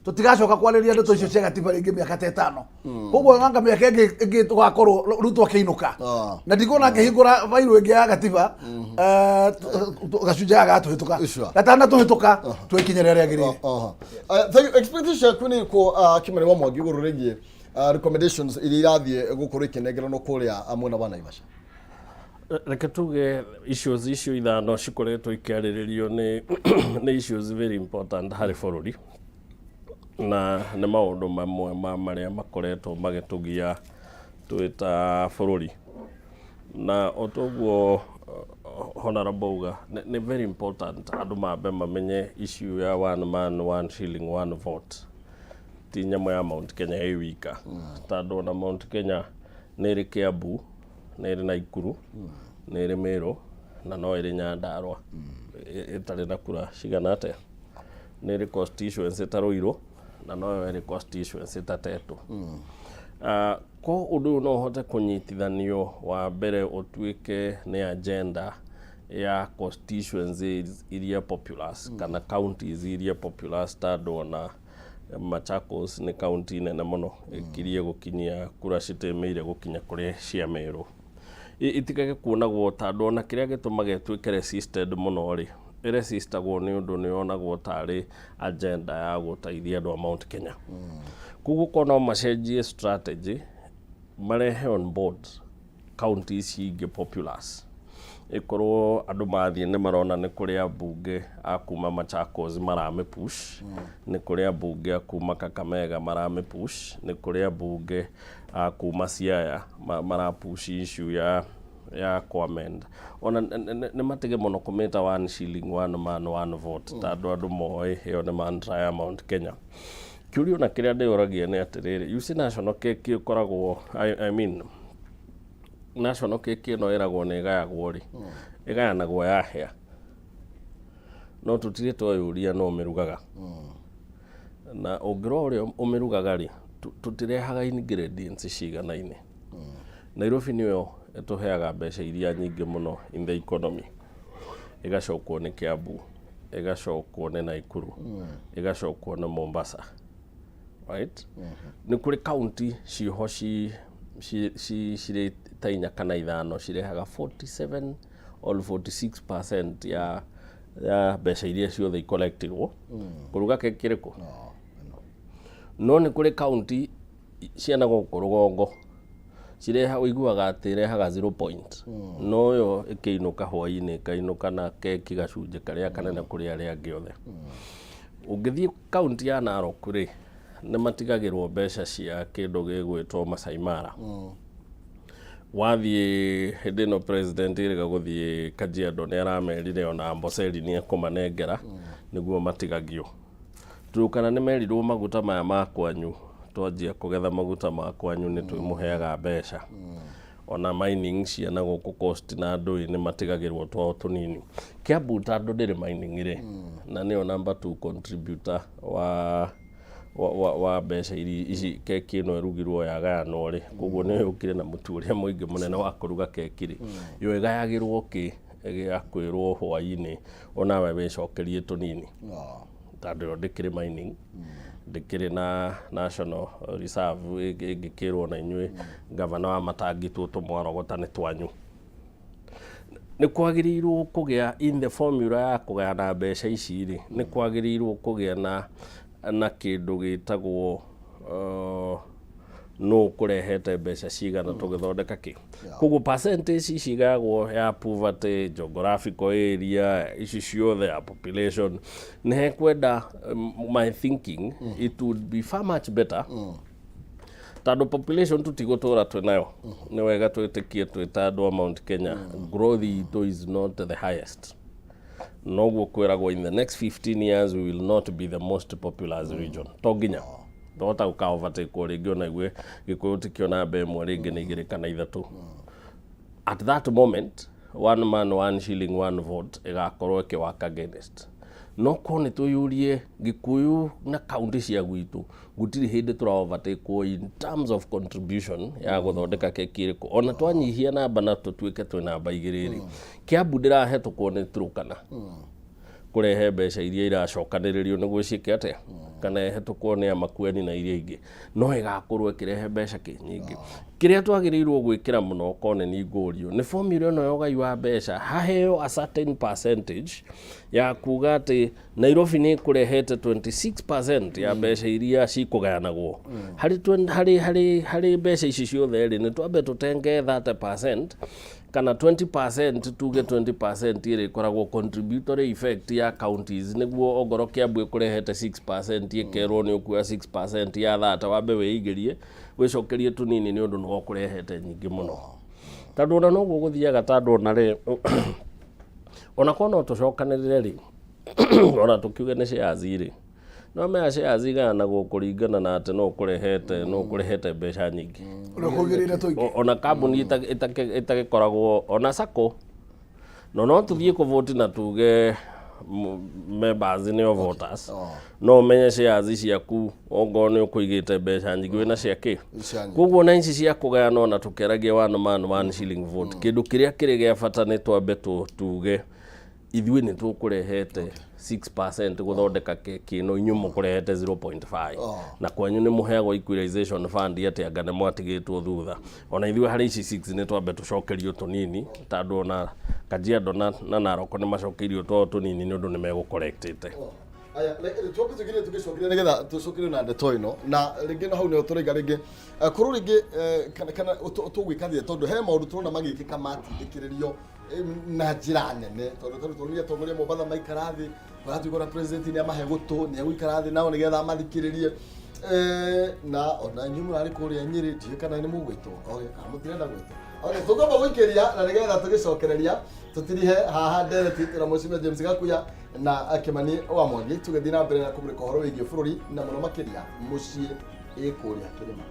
tũtigacoka kwarĩria ndeto icio cia gatiba rĩngĩ mĩaka ta 5. Koguo anga mĩaka ĩngĩ tũgakorwo Ruto akĩinũka na ndikuona akĩhingũra bairũ ĩngĩ ya gatiba, gacunjĩ gaka gatũhĩtũka gatanatũhĩtũka twĩkinya rĩrĩa rĩagĩrĩire. Aha. Thank you. Expectation ciaku nĩ irĩkũ, Kĩmani wa Mwangi, igũrũ rĩgiĩ recommendations iria irathiĩ gũkorwo ikĩnengeranwo kũrĩa mwena wa Naivasha? Reke tuge issues icio ithano cikoretwo ikĩarĩrĩrio nĩ issues very important harĩ bũrũri, na nĩ maũndũ mamwe ma marĩa makoretwo magĩtũgia twĩ ta bũrũri. Na o toguo honorable auga, nĩ very important andũ mambe mamenye issue ya one man, one shilling, one vote ti nyamũ ya Mount Kenya ĩ wika, tondũ ona Mount Kenya nĩ ĩrĩ Kiambu, nĩ ĩrĩ Naikuru, nĩ ĩrĩ Meru na no ĩrĩ Nyandarua ĩtarĩ na kura cigana atĩa, nĩ ĩrĩ constituency ta Ruiru na noyo ĩrĩ constituency ta Tetu. Ko ũndũ ũyũ no ũhote kũnyitithanio wa mbere ũtuĩke nĩ agenda ya constituencies iria populous kana counties iria populous, tondũ ona Machakos nĩ county nene mũno ĩkirie gũkinyia kura citĩmĩire gũkinya kũrĩ cia Meru. Itigage kuonagwo, tondũ ona kĩrĩa gĩtũmaga ĩtuĩke resisted mũno rĩ, ĩresistagwo nĩ ũndũ nĩ yonagwo tarĩ agenda ya gũteithia andũ a Mount Kenya. Koguo korwo no macenjie strategy, marehe on board county ici ingĩ populous, ĩkorwo andũ mathiĩ nĩ marona nĩ kũrĩ ambunge a kuma Machakos maramĩ push, nĩ kũrĩ ambunge a kuma Kakamega maramĩ push, nĩ kũrĩ ambunge a kuma Siaya mara push issue ya kũ-amend. Ona nĩ matige mũno kũmĩta one shilling, one man, one vote, tondũ andũ moĩ ĩyo nĩ mantra ya Mount Kenya. Kĩũria ona kĩrĩa ndĩũragia nĩ atĩrĩrĩ, you see, national cake ĩkoragwo, I mean, national cake ĩno ĩragwo nĩ ĩgayagwo rĩ, ĩgayanagwo yahĩa, no tũtirĩ tweyũria no ũmĩrugaga, na ũngĩrora ũrĩa ũmĩrugaga rĩ, tũtirehaga ingredients ciganaine. Nairobi nĩyo ĩtũheaga mbeca iria nyingĩ mũno in the economy, ĩgacokwo nĩ Kiambu, ĩgacokwo nĩ Naikuru, ĩgacokwo nĩ Mombasa, right? Nĩ kũrĩ county ciĩho cirĩ ta inya kana ithano cirehaga 47 or 46% ya mbeca iria ciothe icollectirwo kũruga keki ĩrĩkũ. No nĩ kũrĩ county ciana gũkũ rũgongo cireha, ũiguaga atĩ irehaga 0 point, no yo ĩkĩinũka hwainĩ ĩkainũka na keki gacunjĩ karĩa kanene kũrĩ arĩa angĩ othe. Ũngĩthiĩ kaunti ya Narok rĩ, nĩ matigagĩrwo mbeca cia kĩndũ gĩgwĩtwo Masai Mara. Wathiĩ hĩndĩ ĩno president ĩrĩga gũthiĩ Kajiado, nĩ aramerire ona Amboseli nĩ ekũmanengera nĩguo matigagio. Turukana nĩ merirwo maguta maya ma kwanyu, twanjia kũgetha maguta ma kwanyu nĩ twĩmũheaga mbeca. Ona mining ciana gũkũ coast na ndũĩ nĩ matigagĩrwo twao tũnini. Kiambu tondũ ndĩrĩ mining rĩ, na nĩyo number two contributor wa mbeca ici keki ĩno ĩrugirwo yagayanwo rĩ, koguo nĩyo yũkire na mũtu ũrĩa mũingĩ mũnene wa kũruga keki rĩ, yo ĩgayagĩrwo kĩ gĩa kwĩrwo hwainĩ onawe wĩcokerie tũnini, tondũ yo ndĩkĩrĩ mining, ndĩkĩrĩ na national reserve ĩngĩkĩrwo na inyuĩ gavana wa matangi tũtũ mwarogota nĩ twanyu. Nĩ kwagĩrĩirwo kũgĩa in the formula ya kũgayana mbeca ici rĩ, nĩ kwagĩrĩirwo kũgĩa na kĩndũ gĩtagwo nũ kũrehete mbeca cigana tũgĩthondeka kĩ. Koguo percentage ici igayagwo ya poverty, geographical area, ici ciothe ya population, nĩ hekwenda, my thinking, it would be far much better, tondũ population tũtigũtũra twĩ nayo. Nĩ wega twĩtĩkie twĩ ta andũ a Mount Kenya growth itũ is not the highest, noguo kwĩragwo in the next 15 years we will not be the most populous region. To nginya Twahota gũka overtake rĩngĩ ona igue Gĩkũyũ tikĩo namba ĩmwe, rĩngĩ nĩ igĩrĩ kana ithatũ. At that moment, one man, one shilling, one vote ĩgakorwo ĩkĩwaka against. No korwo nĩ twĩyũrie Gĩkũyũ na kaunti cia gwitũ, gũtirĩ hĩndĩ tũra overtake in terms of contribution ya gũthondeka keki ĩrĩkũ. Ona twanyihia namba na tũtuĩke twĩ namba igĩrĩ rĩ, Kiambu ndĩrahetũkwo nĩ Turkana kũrehe mbeca iria iracokanĩrĩrio nĩguo ciĩke atĩa, kana ĩhetũkwo nĩ Amakueni na iria ingĩ, no ĩgakorwo ĩkĩrehe mbeca kĩ nyingĩ. Kĩrĩa twagĩrĩirwo gwĩkĩra mũno korwo nĩ niĩ ngũrio nĩ formula ĩno ya ũgai wa mbeca, haheo a certain percentage ya kuga atĩ Nairobi nĩ ĩkũrehete 26% ya mbeca iria cikũgayanagwo harĩ harĩ mbeca ici ciothe rĩ, nĩ twambe tũtenge 30% kana 20%, tuge 20% ĩrĩa ĩkoragwo contributory effect ya counties, nĩguo ongorwo Kiambu ĩkũrehete 6% ĩkerwo nĩ ũkuoya 6% ya 30, wambe wĩigĩrie wĩcokerie tũnini nĩ ũndũ nĩwe ũkũrehete nyingĩ mũno, tondũ ona noguo gũthiaga, tondũ ona rĩ, ona korwo no tũcokanĩrĩre rĩ, ona tũkiuge nĩ shares rĩ, no maya shares igayanagwo kũringana na atĩ no ũkũrehete mbeca nyingĩ. Ũrĩa kũgĩrĩire tũingĩ. Ona kambuni ĩtagĩkoragwo ona sacco, no tũthiĩ kũvoti na tuge members nĩo voters, no ũmenye shares ciaku ongorwo nĩ ũkũigĩte mbeca nyingĩ wĩna cia kĩ. Cia nyingĩ. Koguo na ici cia kũgayana, ona tũkĩaragia one man one shilling vote, kĩndũ kĩrĩa kĩrĩ gĩa bata nĩ twambe tuge ithuĩ nĩ tũkũrehete 6% gũthondeka keki ĩno, inyuĩ mũkũrehete 0.5, na kwanyu nĩ mũheagwo equalization fund atĩ anga nĩ mwatigĩtwo thutha. Ona ithuĩ harĩ ici 6 nĩ twambe tũcokerio tũnini, tondũ ona Kajiado na Narok nĩ macokeirio twao tũnini nĩ ũndũ nĩ megũkorektĩte. Aya, twambe tũkirie tũgĩcokeria nĩgetha tũcokerio na ndeto ĩno, na rĩngĩ na hau nĩho tũraiga rĩngĩ. Korwo rĩngĩ kana tũgwĩka atĩa, tondũ he maũndũ tũrona magĩkĩka matindĩkĩrĩrio na njĩra nene, tondũ tuonire atongoria Mombatha maikara thĩ, maratuĩka ona president nĩ amahe gũtũ, nĩ egũikara thĩ nao nĩgetha amathikĩrĩrie. Na ona inyuĩ mũrarĩ kũrĩa Nyĩrĩ, ndiũĩ kana nĩ mũgwĩtwo. Okay, kana mũtirenda gwĩtwo. Okay, tũngĩamba gũikĩria na nĩgetha tũgĩcokereria tũtirihe haha ndereti na Mheshimiwa James Gakuya na Kimani wa Mwangi, tũgĩthiĩ na mbere na kũmũrĩka ũhoro wĩgiĩ bũrũri na mũno makĩria mũciĩ ĩ kũrĩa kĩrĩma.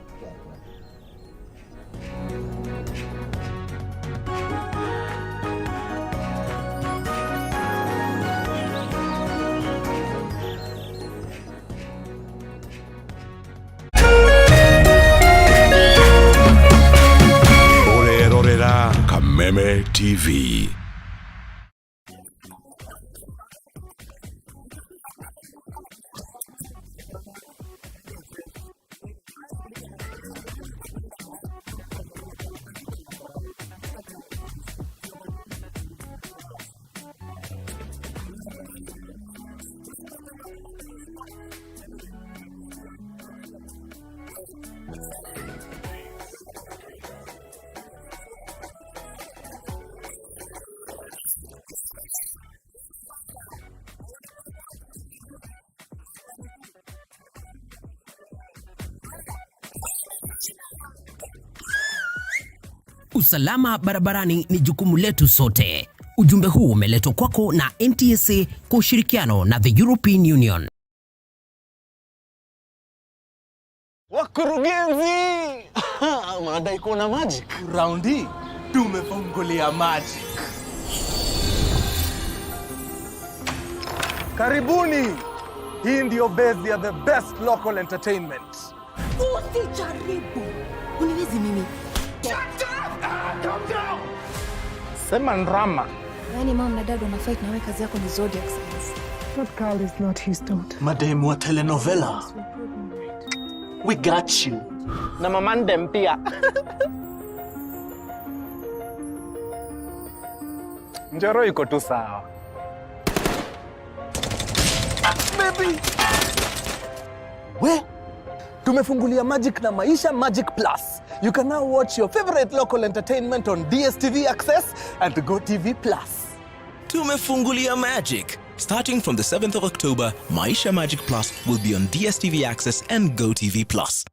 Ũrerorera Kameme TV. Usalama barabarani ni jukumu letu sote. Ujumbe huu umeletwa kwako na NTSA kwa ushirikiano na the European Union. Wakurugenzi, madai kuna magic. Raundi tumefungulia magic. Karibuni. Hii ndio base ya the best local entertainment. Usijaribu. Uniwezi mimi. Sema ndrama. Yaani mom na dad wana fight na wewe kazi yako ni zodiac signs. That girl is not his daughter. Mademu wa telenovela, we got you. Na mamandem pia. Njoro iko tu sawa. Baby. We, tumefungulia Magic na Maisha Magic Plus. You can now watch your favorite local entertainment on DSTV Access and GoTV Plus. Tumefungulia Magic. Starting from the 7th of October, Maisha Magic Plus will be on DSTV Access and GoTV Plus.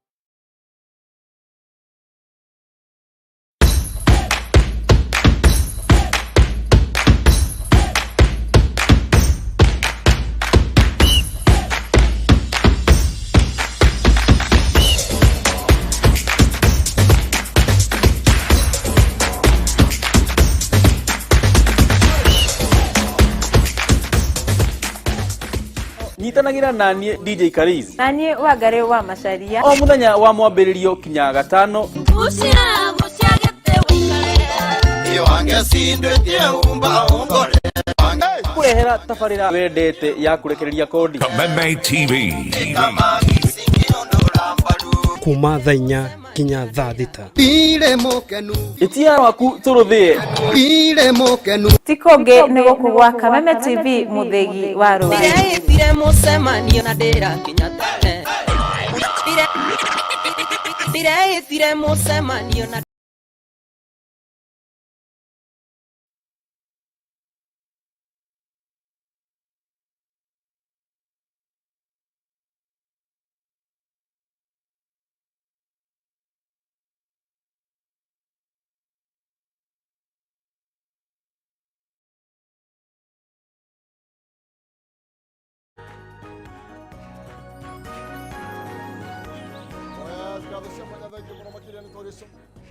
Nyitanagĩra na niĩ DJ Karizi Na niĩ Wangarĩ wa Macaria. O mũthenya wa mwambĩrĩrio kinya gatano. Kũrehera tabarĩra wendete ya kũrekereria kodi. Kameme TV. Kuma thaa 4 kinya thaa 6. Ĩtia rwaku tũrũthĩe. Ti kũngĩ nĩ gũkũ gwa Kameme TV, mũthĩgi wa rũrĩrĩ. Ndĩreĩtire mũcemanio na ndĩrakinya tene. Ndĩreĩtire mũcemanio na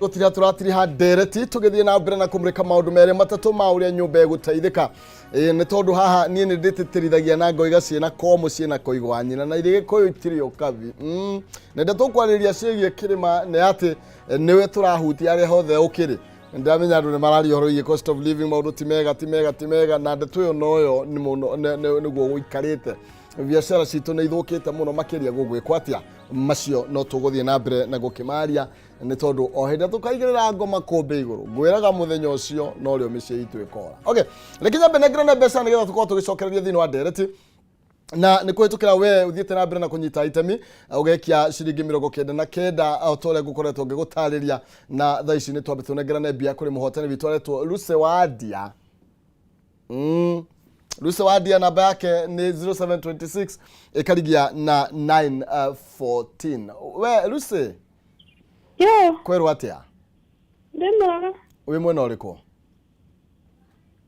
Gũtiria tũratiriha ndereti tũgĩthiĩ na mbere na kũmũrĩka maũndũ merĩ matatũ ma ũrĩa nyũmba ĩgũteithĩka. Ĩĩ, nĩ tondũ haha niĩ nĩ ndĩtĩtĩrithagia na ngoiga ciĩna komũ ciĩna koigwa nyina na irĩ gĩkũyũ itirĩ ũkabi. Na nde tũkwarĩrĩria ciĩgiĩ kĩrĩma nĩ atĩ nĩwe tũrahutia harĩa hothe ũkĩrĩ. Ndamenya andũ nĩ mararia ũhoro wĩgiĩ cost of living, maũndũ ti mega, ti mega, ti mega, na ndeto ĩyo noyo nĩ mũno nĩguo gũikarĩte. Biacara citũ nĩ ithũkĩte mũno makĩria, gũgwĩkwo atĩa? Macio no tũgũthiĩ na mbere na gũkĩmaria, nĩ tondũ o hĩndĩ ĩrĩa tũkaigĩrĩra ngoma kũmbĩ igũrũ, ngwĩraga mũthenya ũcio norĩo mĩciĩ itũ ĩkora. Okay, reke nyambe nengerane mbeca nĩgetha tũkorwo tũgĩcokereria thĩinĩ wa ndereti na nĩ kũhĩtũkĩra we ũthiĩte na mbere na kũnyita itemi ũgekia ciringi 99 o ta ũrĩa ngũkoretwo ngĩgũtarĩria. Na thaa ici nĩ twambe tũnengerane mbia kũrĩ mũhotani witũ aretwo Lucy Wadia. Lucy Wadia namba yake nĩ 0726 ĩkarigia na 914. We Lucy? Yo. Kwerwo atĩa? Ndĩ mwega. Wĩ mwena ũrĩkũ?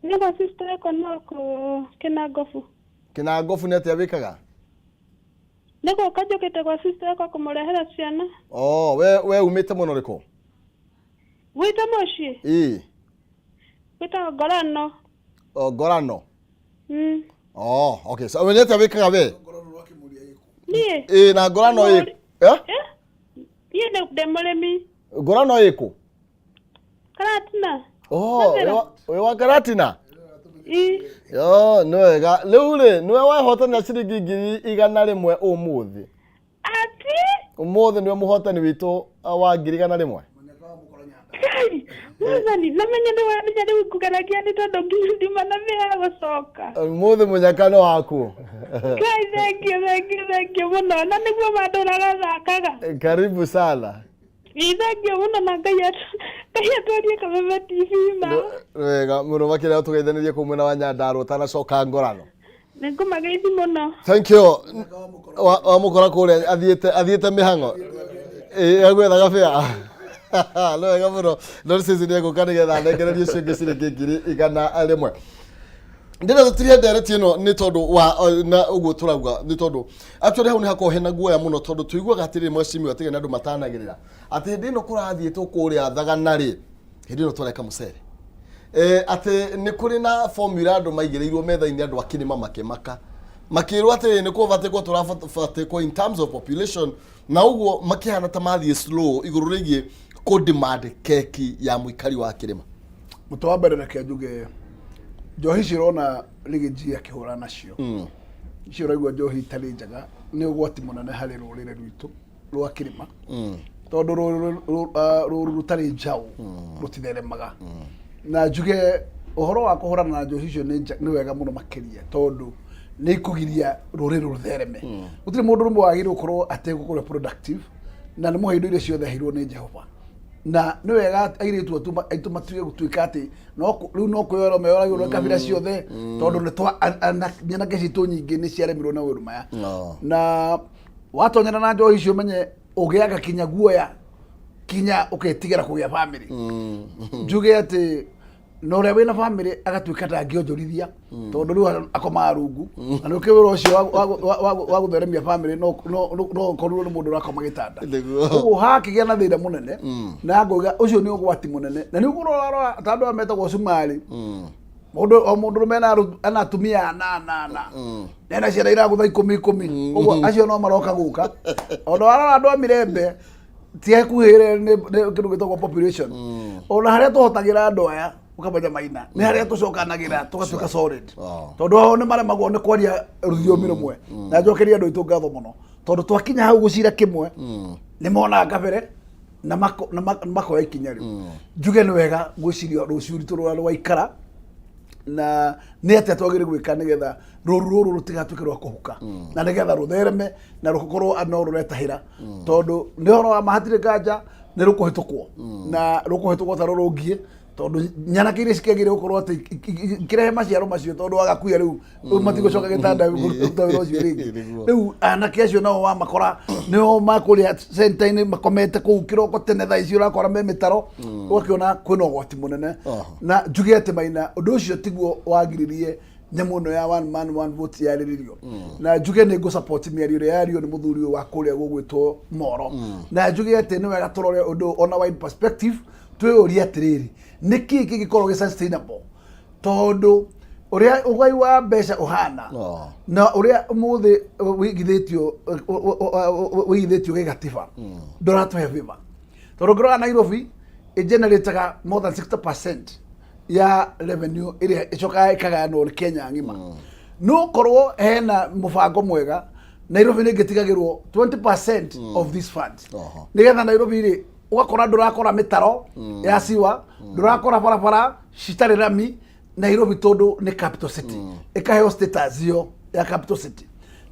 Nĩ gwa sister yakwa no kũ Kĩnangobu. Kĩnangobu nĩ atĩa wĩkaga? Nĩ gũka njũkĩte gwa sister yakwa kũmũrehera ciana. Oh, we umĩte mwena ũrĩkũ? Gwitũ mũciĩ? Ĩĩ. Gwĩtagwo Ngorano. Oh, Ngorano. Oh, okay. So we nĩ atĩa wĩkaga we? Niĩ? Ĩĩ, na Ngorano ĩ? Eh? Niĩ ndĩ mũrĩmi. Ngorano ĩ kũ? Karatina. Oh, wĩ wa Karatina? Ĩ. Yo, nĩ wega. Rĩu rĩ, nĩwe wehotanĩra ciringi 100,000 ũmũthĩ. Ati? Ũmũthĩ nĩwe mũhotani witũ wa 100,000. Ngai, Mwathani, namenye nĩ wamenya rĩu ngũgeragia nĩ tondũ nginya ndima na mĩha gũcoka. Ũmũthĩ mũnyaka nĩ waku. Ngai, thengiũ, thengiũ, thengiũ mũno, na nĩguo mandũraga thakaga. Karibu sana. Ĩ, thengiũ mũno na Ngai Ngai atwarie Kameme TV ma. Wega mũno makĩria, tũgeithanĩrie kũu mwena wa Nyandarua ũtanacoka Ngorano. Nĩ ngũmageithi mũno. Thank you. Wamũkora kũrĩa athiĩte mĩhang'o. Ĩ, agwethaga bĩa. Nĩ wega mũno. No sisi nĩ egũka nĩgetha anengererie ũcio ũngĩ ciringi 100,000. Ndĩrenda tũtirie ndereti ĩno nĩ tondũ wa na ũguo tũrauga nĩ tondũ actually hau nĩ hakoragwo hena guoya mũno, tondũ tũiguaga atĩrĩrĩ, mheshimiwa, atĩ na andũ matanagĩrĩra atĩ hĩndĩ ĩno kũrathiĩtwo kũrĩa thagana rĩ, hĩndĩ ĩno tũreka mũcere, atĩ nĩ kũrĩ na formula andũ maigĩrĩirwo metha-inĩ, andũ akĩrĩma makĩmaka makĩrwo atĩrĩrĩ nĩ kũbatĩkwo tũrabatĩkwo in terms of population, na ũguo makĩhana ta mathiĩ slow igũrũ rĩgiĩ kũ demand keki ya mũikari wa kĩrĩma. Mũtwe wa mbere, reke njuge njohi icio ũrona Riggy akĩhũra nacio icio ũraigua njohi itarĩ njega nĩ ũgwati mũnene harĩ rũrĩrĩ rwitũ rwa kĩrĩma, tondũ rũru rũtarĩ njaũ rũtitheremaga. Na njuge ũhoro wa kũhũrana na njohi icio nĩ wega mũno makĩria, tondũ nĩ ikũgiria rũrĩrĩ rũthereme. Gũtirĩ mũndũ ũmwe wagĩrĩirwo gũkorwo ategũkorwo productive na nĩ mũhe indo iria ciothe aheirwo nĩ Jehova. Na nĩ wega airĩtu aitũ matige gũtuĩka atĩ rĩu no kwĩyora meyoragĩrwo nĩ kabira ciothe, tondũ nĩ twa nyanake citũ nyingĩ nĩ ciaremirwo nĩ maũndũ maya. Na watonyana na njohi icio, ũmenye ũgĩaga kinya guoya, kinya ũketigĩra kũgĩa bamĩrĩ. Njuge atĩ na ũrĩa wĩna bamĩrĩ agatuĩka ndangĩonjorithia, tondũ rĩu akomaga rungu, na nĩ ũkĩ wĩra ũcio wa gũtheremia bamĩrĩ no ũkorirwo nĩ mũndũ ũrakoma gĩtanda. Ũguo hakĩgĩa na thĩna mũnene, na ngauga ũcio nĩ ũgwati mũnene, na nĩ ũkũrora ta andũ aya metagwo Cumarĩ. Mũndũ o mũndũrũme ena atumia anana ana na ena ciana iragũtha ikũmi ikũmi, ũguo acio no maroka gũka. Ona warora andũ a Mirembe ti hakuhĩ nĩ kĩndũ gĩtagwo population. Ona harĩa tũhotagĩra andũ aya ũkamenya maina nĩ harĩa tũcokanagĩra tũgatuĩka solid, tondũ ao nĩ maremagwo nĩ kwaria rũthiomi rũmwe. Na njokeria andũ aitũ ngatho mũno, tondũ twakinya hau gũcira kĩmwe nĩ monaga kabere na makoya ikinya rĩu. Njuge nĩ wega gwĩciria rũciũ ritũ rũrĩa rwaikara na nĩ atĩa twagĩrĩire gwĩka nĩgetha rũru rũrũ rũtigatuĩke rwa kũhuka na nĩgetha rũthereme na rũkorwo no rũretahĩra, tondũ nĩ ũhoro wa ma hatirĩ nganja nĩ rũkũhĩtũkwo na rũkũhĩtũkwo ta rũrũngiĩ, tondũ nyanake iria cikĩagĩrĩire gũkorwo atĩ ikĩrehe maciaro macio, tondũ wagakuia rĩu rĩu matigũcoka gĩtanda kũruta wĩra ũcio rĩngĩ. Rĩu anake acio nao wamakora nĩo makũrĩa center-inĩ makomete kũu kĩroko tene, thaa ici ũrakora me mĩtaro, ũgakĩona kwĩna ũgwati mũnene. Na njuge atĩ maina ũndũ ũcio tiguo wagiririe nyamũ ĩno ya one man one vote yarĩrĩrio. Na njuge nĩ ngũ support mĩario ĩrĩa yario nĩ mũthuri ũyũ wa kũrĩa gũgwĩtwo Moro, na njuge atĩ nĩ wega tũrore ũndũ ona wide perspective, twĩyũrie atĩrĩrĩ, nĩ kĩĩ kĩngĩkorwo gĩ sustainable, tondũ ũrĩa ũgai wa mbeca ũhana na ũrĩa ũmũthĩ wĩigithĩtio wĩigithĩtio gĩgatiba ndũratũhe favor, tondũ ũngĩrora Nairobi ĩgenerataga more than 60% ya revenue ĩrĩa ĩcokaga ĩkagayanwo nĩ Kenya ng'ima. No korwo hena mũbango mwega, Nairobi nĩ ĩngĩtigagĩrwo 20% of these funds, nĩgetha Nairobi rĩ ũgakora ndũrakora mĩtaro ya siwa, ndũrakora barabara citarĩ rami Nairobi, tondũ nĩ capital city, ĩkaheo status ĩyo ya capital city.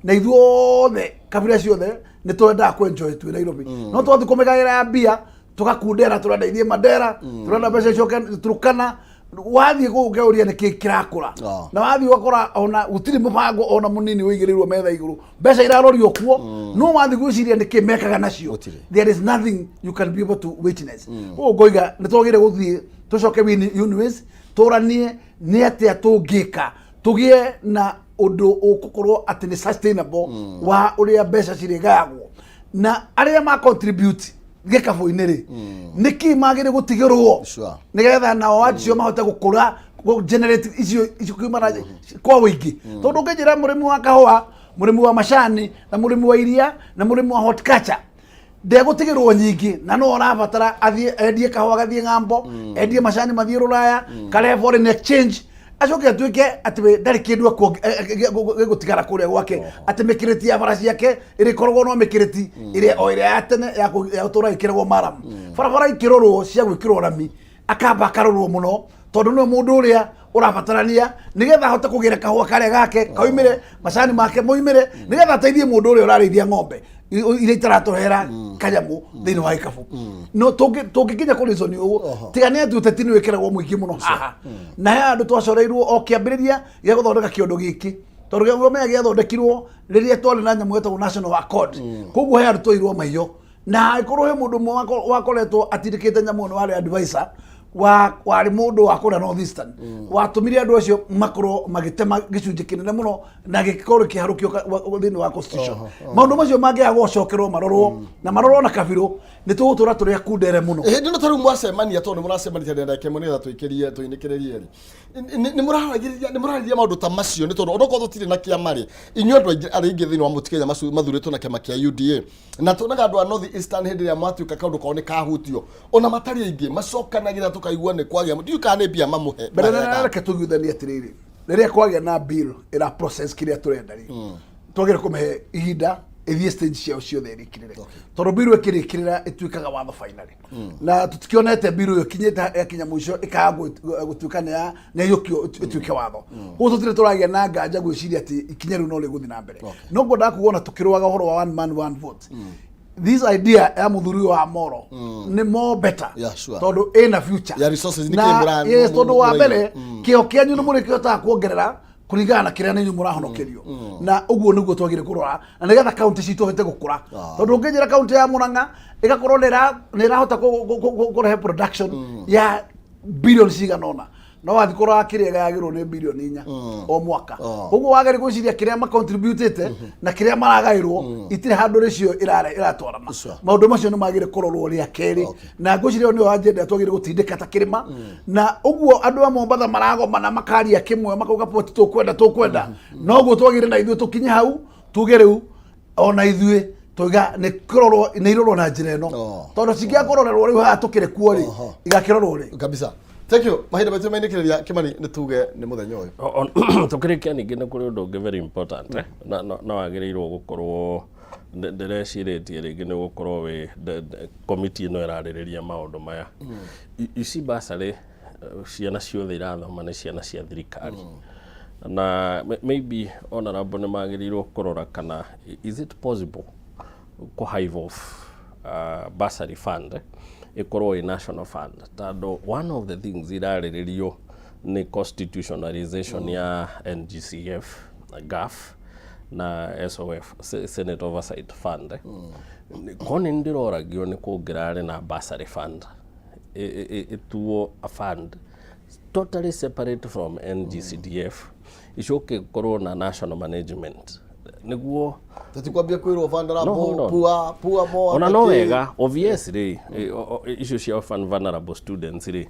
Na ithuothe kabira ciothe nĩ twendaga kũ enjoy twĩ Nairobi, no twathiĩ kũmĩgaĩra ya mbia tũgakundera, tũrenda ithiĩ Mandera, tũrenda mbeca icoke Turkana. Wathiĩ kũu ũkeuria nĩ kĩ kĩrakũra, na wathiĩ ũgakora ona gũtirĩ mũbango ona mũnini ũigĩrĩirwo metha igũrũ, mbeca irarorio kuo, no wathiĩ gwĩciria nĩ kĩ mekaga nacio, there is nothing you can be able to witness. Ũguo ngoiga nĩ twagĩrĩire gũthiĩ tũcoke Uniways, tũranie nĩ atĩa tũngĩka tũgĩe na ũndũ ũgũkorwo atĩ nĩ sustainable wa ũrĩa mbeca cirĩgayagwo na arĩa ma contribute gĩkabũ-inĩ rĩ, nĩ kĩ magĩrĩ gũtigĩrwo nĩgetha nao acio mahote gũkũra gũ generate icio icio kiumana kwa ũingĩ, tondũ ũngĩnjĩra mũrĩmi wa kahũa, mũrĩmi wa macani, na mũrĩmi wa iria, na mũrĩmi wa horticulture ndegũtigĩrwo nyingĩ, na no ũrabatara athiĩ endie kahũa gathiĩ ng'ambo, endie macani mathiĩ rũraya, karehe foreign exchange, acoke atuĩke atĩ we ndarĩ kĩndũ gĩgũtigara kũrĩa gwake, atĩ mĩkĩrĩti ya bara ciake ĩrĩkoragwo no mĩkĩrĩti ĩrĩa o ĩrĩa ya tene ya gũtũra ĩkĩragwo maramu, barabara ikĩrorwo cia gwĩkĩrwo rami akamba akarorwo mũno, tondũ nĩwe mũndũ ũrĩa ũrabatarania nĩgetha ahote kũgĩra kahũa karĩa gake kaumĩre, macani make moimĩre, nĩgetha ateithie mũndũ ũrĩa ũrarĩithia ng'ombe iria itaratũrehera kanyamũ thĩinĩ wa gĩkabũ. No tũngĩkinya kũ reason ũguo, tiga nĩ atĩ ũteti nĩ wĩkĩragwo mũingĩ mũno haha, na he handũ twacoreirwo o kĩambĩrĩria gĩa gũthondeka kĩondo gĩkĩ, tondũ gĩomenya gĩathondekirwo rĩrĩa twarĩ na nyamũ ĩtagwo National Accord. Koguo he handũ twairwo maiyo, na angĩkorwo he mũndũ ũmwe wakoretwo atindĩkĩte nyamũ ĩno warĩ advisor wa warĩ mũndũ wa kũrĩa North Eastern, watũmire andũ acio makorwo magĩtema gĩcunjĩ kĩnene mũno na gĩkorwo kĩharũkio thĩinĩ wa constitution. Maũndũ macio mangĩaga gũcokerwo marorwo na marorwo na kabirũ, nĩ tũgũtũra tũrĩ akundere mũno. Hĩndĩ ĩno tarĩu mwacemania, tondũ nĩ mũracemania na ndagĩka ĩmwe nĩgetha tũikĩrie tũinĩkĩrĩrie rĩ, nĩ mũraragĩrĩria nĩ mũrarĩrĩria maũndũ ta macio? Nĩ tondũ onokorwo tũtirĩ na kĩama rĩ, inyuĩ andũ aingĩ arĩa aingĩ thĩinĩ wa Mount Kenya mathurĩtwo na kĩama kĩa UDA, na tuonaga andũ a North Eastern hĩndĩ ĩrĩa mwatuĩka kaũndũ kao nĩ kahutio, ona matarĩ aingĩ macokanagĩra tũkaigua nĩ kwagĩa, ndiũĩ kana nĩ mbia mamũhe mbere na maheaga. Reke tũgiuthanie atĩrĩrĩ, rĩrĩa kwagĩa na bill ĩra process kĩrĩa tũrenda rĩ, twagĩrĩire kũmĩhe ihinda ĩthiĩ stage ciao ciothe ĩrĩkĩrĩre, tondũ bill ĩkĩrĩkĩrĩra ĩtuĩkaga watho finally, na tũtikĩonete bill ĩyo ĩkinyĩte yakinya mũico ĩkaga gũtuĩka nĩ yaiyũkio ĩtuĩke watho. Koguo tũtirĩ tũragĩa na nganja gwĩciria atĩ ikinya rĩu no rĩgũthiĩ na mbere. No ngwendaga kuga ona tũkĩrũaga ũhoro wa one man one vote, this idea ya mũthuri ũyũ wa Moro nĩ more better, tondũ ĩna future Ya resources nĩ na kĩ yes, tondũ wa mũraiga. mbere kĩo kĩanyu nĩ mũrĩkĩhotaga kuongerera kũringana na kĩrĩa nĩ inyuĩ mũrahonokerio, na ũguo nĩguo twagĩrĩire kũrora na nĩgetha kaunti citũ hote gũkũra, tondũ ũngĩnjĩra kaunti ya Murang'a ĩgakorwo nĩ ĩrahota kũrehe production ya billion cigana ũna. No wathiĩ kũrora kĩrĩa ĩgayagĩrwo nĩ bilioni 4 o mwaka. Koguo wagĩrĩirwo gwĩciria kĩrĩa macontributĩte na kĩrĩa maragaĩrwo itirĩ handũ rĩcio ĩratwarana. Maũndũ macio nĩ magĩrĩire kũrorwo rĩa kerĩ, na ngwĩciria ĩyo nĩyo agenda twagĩrĩire gũtindĩka ta kĩrĩma. Na ũguo andũ a Mombatha maragomana makaria kĩmwe, makauga poti tũkwenda tũkwenda, noguo twagĩrĩire na ithuĩ tũkinye hau tuge rĩu ona ithuĩ tuiga nĩ kũrorwo, nĩ irorwo na njĩra ĩno, tondũ cingĩaga kũrorerwo rĩu haha tũkĩrĩ kuo rĩ, igakĩrorwo rĩ. Kabisa, thank you. Mahinda maitũ mainĩkĩrĩria. Kĩmani, nĩ tuge nĩ mũthenya ũyũ. Tũkĩrĩkia ningĩ nĩ kũrĩ ũndũ ũngĩ very important, eh? Na wagĩrĩirwo gũkorwo ndĩrecirĩtie rĩngĩ nĩ ũgũkorwo wĩ komiti ĩno ĩrarĩrĩria maũndũ maya. You see, bursary, ciana ciothe irathoma nĩ ciana cia thirikari, na maybe honorable nĩ magĩrĩirwo kũrora kana is it possible kũ hive off bursary fund, ĩkorwo ĩ national fund, tondũ one of the things irarĩrĩrio nĩ constitutionalization ya NGCF, GAF na SOF, Senate Oversight Fund. Ko nĩ ndĩroragio nĩ kũngĩrarĩ na bursary fund ĩtuo a fund totally separate from NGCDF, icoke gũkorwo na national management nĩguo Tũtikwambia kwĩrwo No, hold vulnerable on. poor, poor more. Ona no wega, obviously, icio cia orphan vulnerable students rĩ,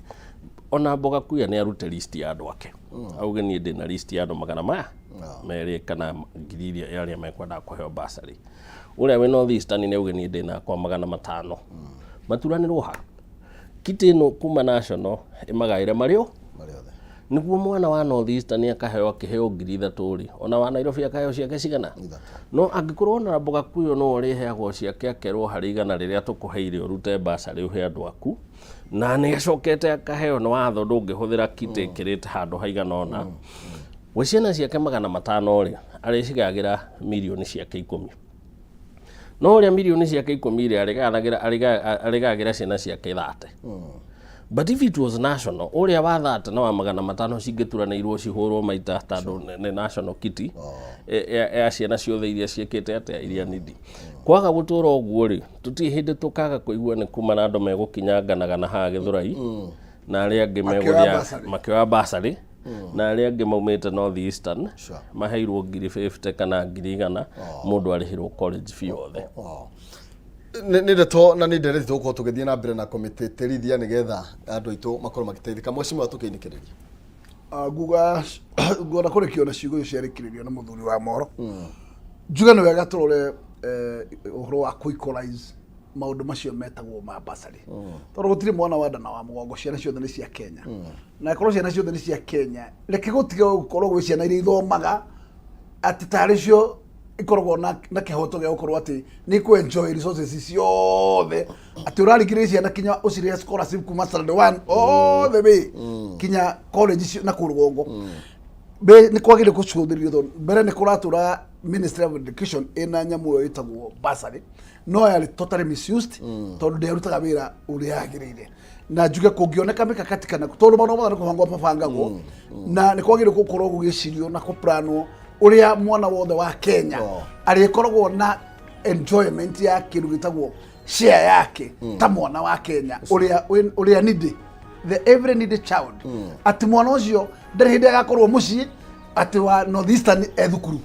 ona Mboga Kuya nĩ arute list ya andũ ake, auge niĩ ndĩna list ya andũ 200 kana 1,000 iria arĩa mekwendaga kũheo bursary. Ũrĩa wĩ North Eastern nĩ auge niĩ ndĩna akwa 500. Maturanĩrwo ha kitty ĩno kuma national ĩmagaĩre marĩ o nĩguo mwana wa North Eastern akaheo, akĩheo 3,000 rĩ, ona wa Nairobi akaheo ciake cigana. No angĩkorwo ona Mboga Kuyo no ũrĩheagwo ciake, akerwo harĩ 100 rĩrĩa tũkũheire ũrute bursary ũhe andũ aku, na nĩ acokete akaheo nĩ watho ndũngĩhũthĩra kitty ĩkĩrĩte handũ haigana ũna, we ciana ciake 500 rĩ, arĩcigagĩra mirioni ciake 10. No ũrĩa mirioni ciake 10 rĩ, arĩgagĩra ciana ciake 30. But if it was national, ũrĩa wa 30 na wa 500 cingĩturanĩirwo cihũrwo maita, tondũ nĩ national kitty ya ciana ciothe iria ciĩkĩte atĩa, iria nidi. Kwaga gũtũra ũguo rĩ, tũtirĩ hĩndĩ tũkaga kũigua nĩ kuma na andũ megũkinyanganaga na haha Gĩthũrai na arĩa angĩ Makĩoya megũthiĩ bursary. Makĩoya bursary, na arĩa angĩ maumĩte North Eastern maheirwo 50,000 kana 100,000, mũndũ arĩhĩrwo college fee yothe. Nĩ ndeto na nĩ ndereti tũgũkorwo tũgĩthiĩ na mbere na kũmĩtĩtĩrithia nĩgetha andũ aitũ makorwo magĩteithĩka. Mheshimiwa, tũkĩinĩkĩrĩria. Nguga nguona kũrĩkio na ciugo icio ciarĩkĩrĩrio nĩ mũthuri wa mohoro. Njuge nĩ wega tũrore ũhoro wa kũ equalize maũndũ macio metagwo ma bursary, tondũ gũtirĩ mwana wa nda na wa mũgongo, ciana ciothe nĩ cia Kenya. Na ĩkorwo ciana ciothe nĩ cia Kenya, reke gũtige gũkorwo gwĩ ciana iria ithomaga atĩ tarĩ cio ikoragwo na kĩhoto gĩa gũkorwo atĩ nĩ ikũ enjoy resources ciothe, atĩ ũraringĩrĩria ciana kinya ũcirĩhe scholarship kuma standard one all the way kinya college icio na kũu rũgongo. Nĩ kwagĩrĩire gũcũthĩrĩrio, tondũ mbere nĩ kũratũra Ministry of Education ĩna nyamũ ĩyo ĩtagwo bursary, no yarĩ totally misused, tondũ ndĩarutaga wĩra ũrĩa yagĩrĩire. Na njuge kũngĩoneka mĩkakati, kana tondũ maũndũ mothe nĩ kũbangwo mabangagwo, na nĩ kwagĩrĩire gũkorwo gũgĩcirio na kũplanwo ũrĩa mwana wothe wa Kenya arĩkoragwo na enjoyment ya kĩndũ gĩtagwo share yake ta mwana wa Kenya ũrĩa ũrĩa needy, the every needy child, atĩ mwana ũcio ndarĩ hĩndĩ agakorwo mũciĩ atĩ wa North Eastern e thukuru,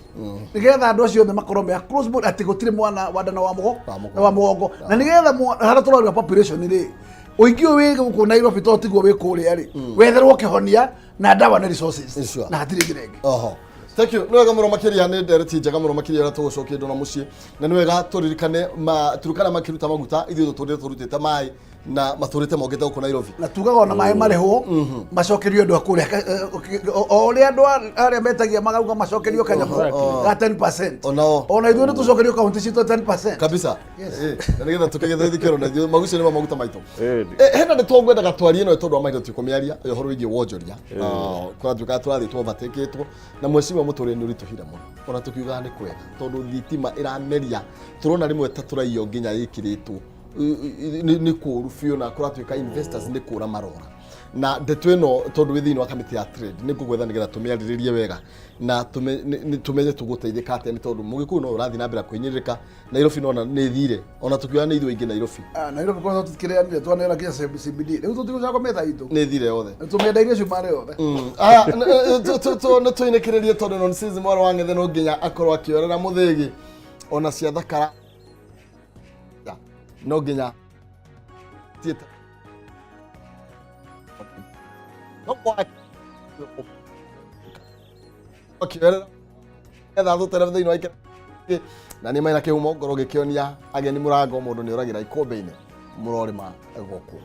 nĩgetha andũ acio othe makorwo me across board, atĩ gũtirĩ mwana wa nda na wa mũgo na wa mũgongo. Na nĩgetha harĩa tũrarora population rĩ, ũingĩ ũyũ wĩ gũkũ Nairobi to tiguo wĩ kũrĩa rĩ, wetherwo kĩhonia na ndawa na resources. Na hatirĩ njĩra ĩngĩ. Oho. Thank you. Nĩ wega mũno makĩria, nĩ ndereti njega mũno makĩria ũrĩa tũgũcokia indo na mũciĩ. Na nĩ wega tũririkane ma Turkana makĩruta maguta, ithuĩ tũtũrĩte tũrutĩte maĩ na matũrĩte mokĩte gũkũ Nairobi. Na tugaga ona maĩ marĩhwo macokerio andũ a kũrĩa o ũrĩa andũ arĩa metagia magauga macokerio kanyamũ ga 10%. Onao. Ona ithuĩ nĩ tũcokerio kaunti citũ 10%. Kabisa. Na nĩgetha tũkĩgetha thikĩro na ithuĩ magucio nĩmo maguta maitũ. Hena ndeto ngwendaga twarie no tondũ wa mahinda tũtikũmĩaria, ũhoro wĩgiĩ wonjoria. Kũratuĩka tũrathiĩ tũovertakĩtwo na mheshimiwa, mũtũrĩre nĩ ũritũhire mũno, ona tũkiugaga nĩ kwega tondũ thitima ĩrameria, tũrona rĩmwe ta tũraiywo nginya ĩkĩrĩtwo. Nĩ kũũru biũ, na kũratuĩka investors nĩ kũra marora. Na ndeto ĩno tondũ wĩ thĩinĩ wa kamĩtĩ ya trade nĩ ngũgwetha nĩgetha tũmĩarĩrĩrie wega na tũmenye tũgũteithĩka atĩa, nĩ tondũ mũgĩkũyũ no ũrathiĩ na mbere kũhinyĩrĩrĩka. Nairobi nona nĩ thire, ona tũkiuga nĩ ithuĩ aingĩ Nairobi. Ah, Nairobi kwanza tũtikĩrĩanire twaneana nginya CBD. Rĩu tũtigũcoka kũmĩta itũ. Nĩ thire yothe. Tũmĩendairie cumarĩ yothe. Aya, nĩ tũinĩkĩrĩrie tondũ nonsense mwarĩ wa ng'ethe no nginya akorwo akĩorera mũthĩgi ona cia thakara no nginya tiĩta akĩorera etha thũtere thĩinĩ wa ikĩra na nĩ maina kĩhumo ngoro gĩkĩonia ageni mũrango mũndũ nĩ ũragĩra ikũmbĩ-inĩ mũrorĩma gũkũ.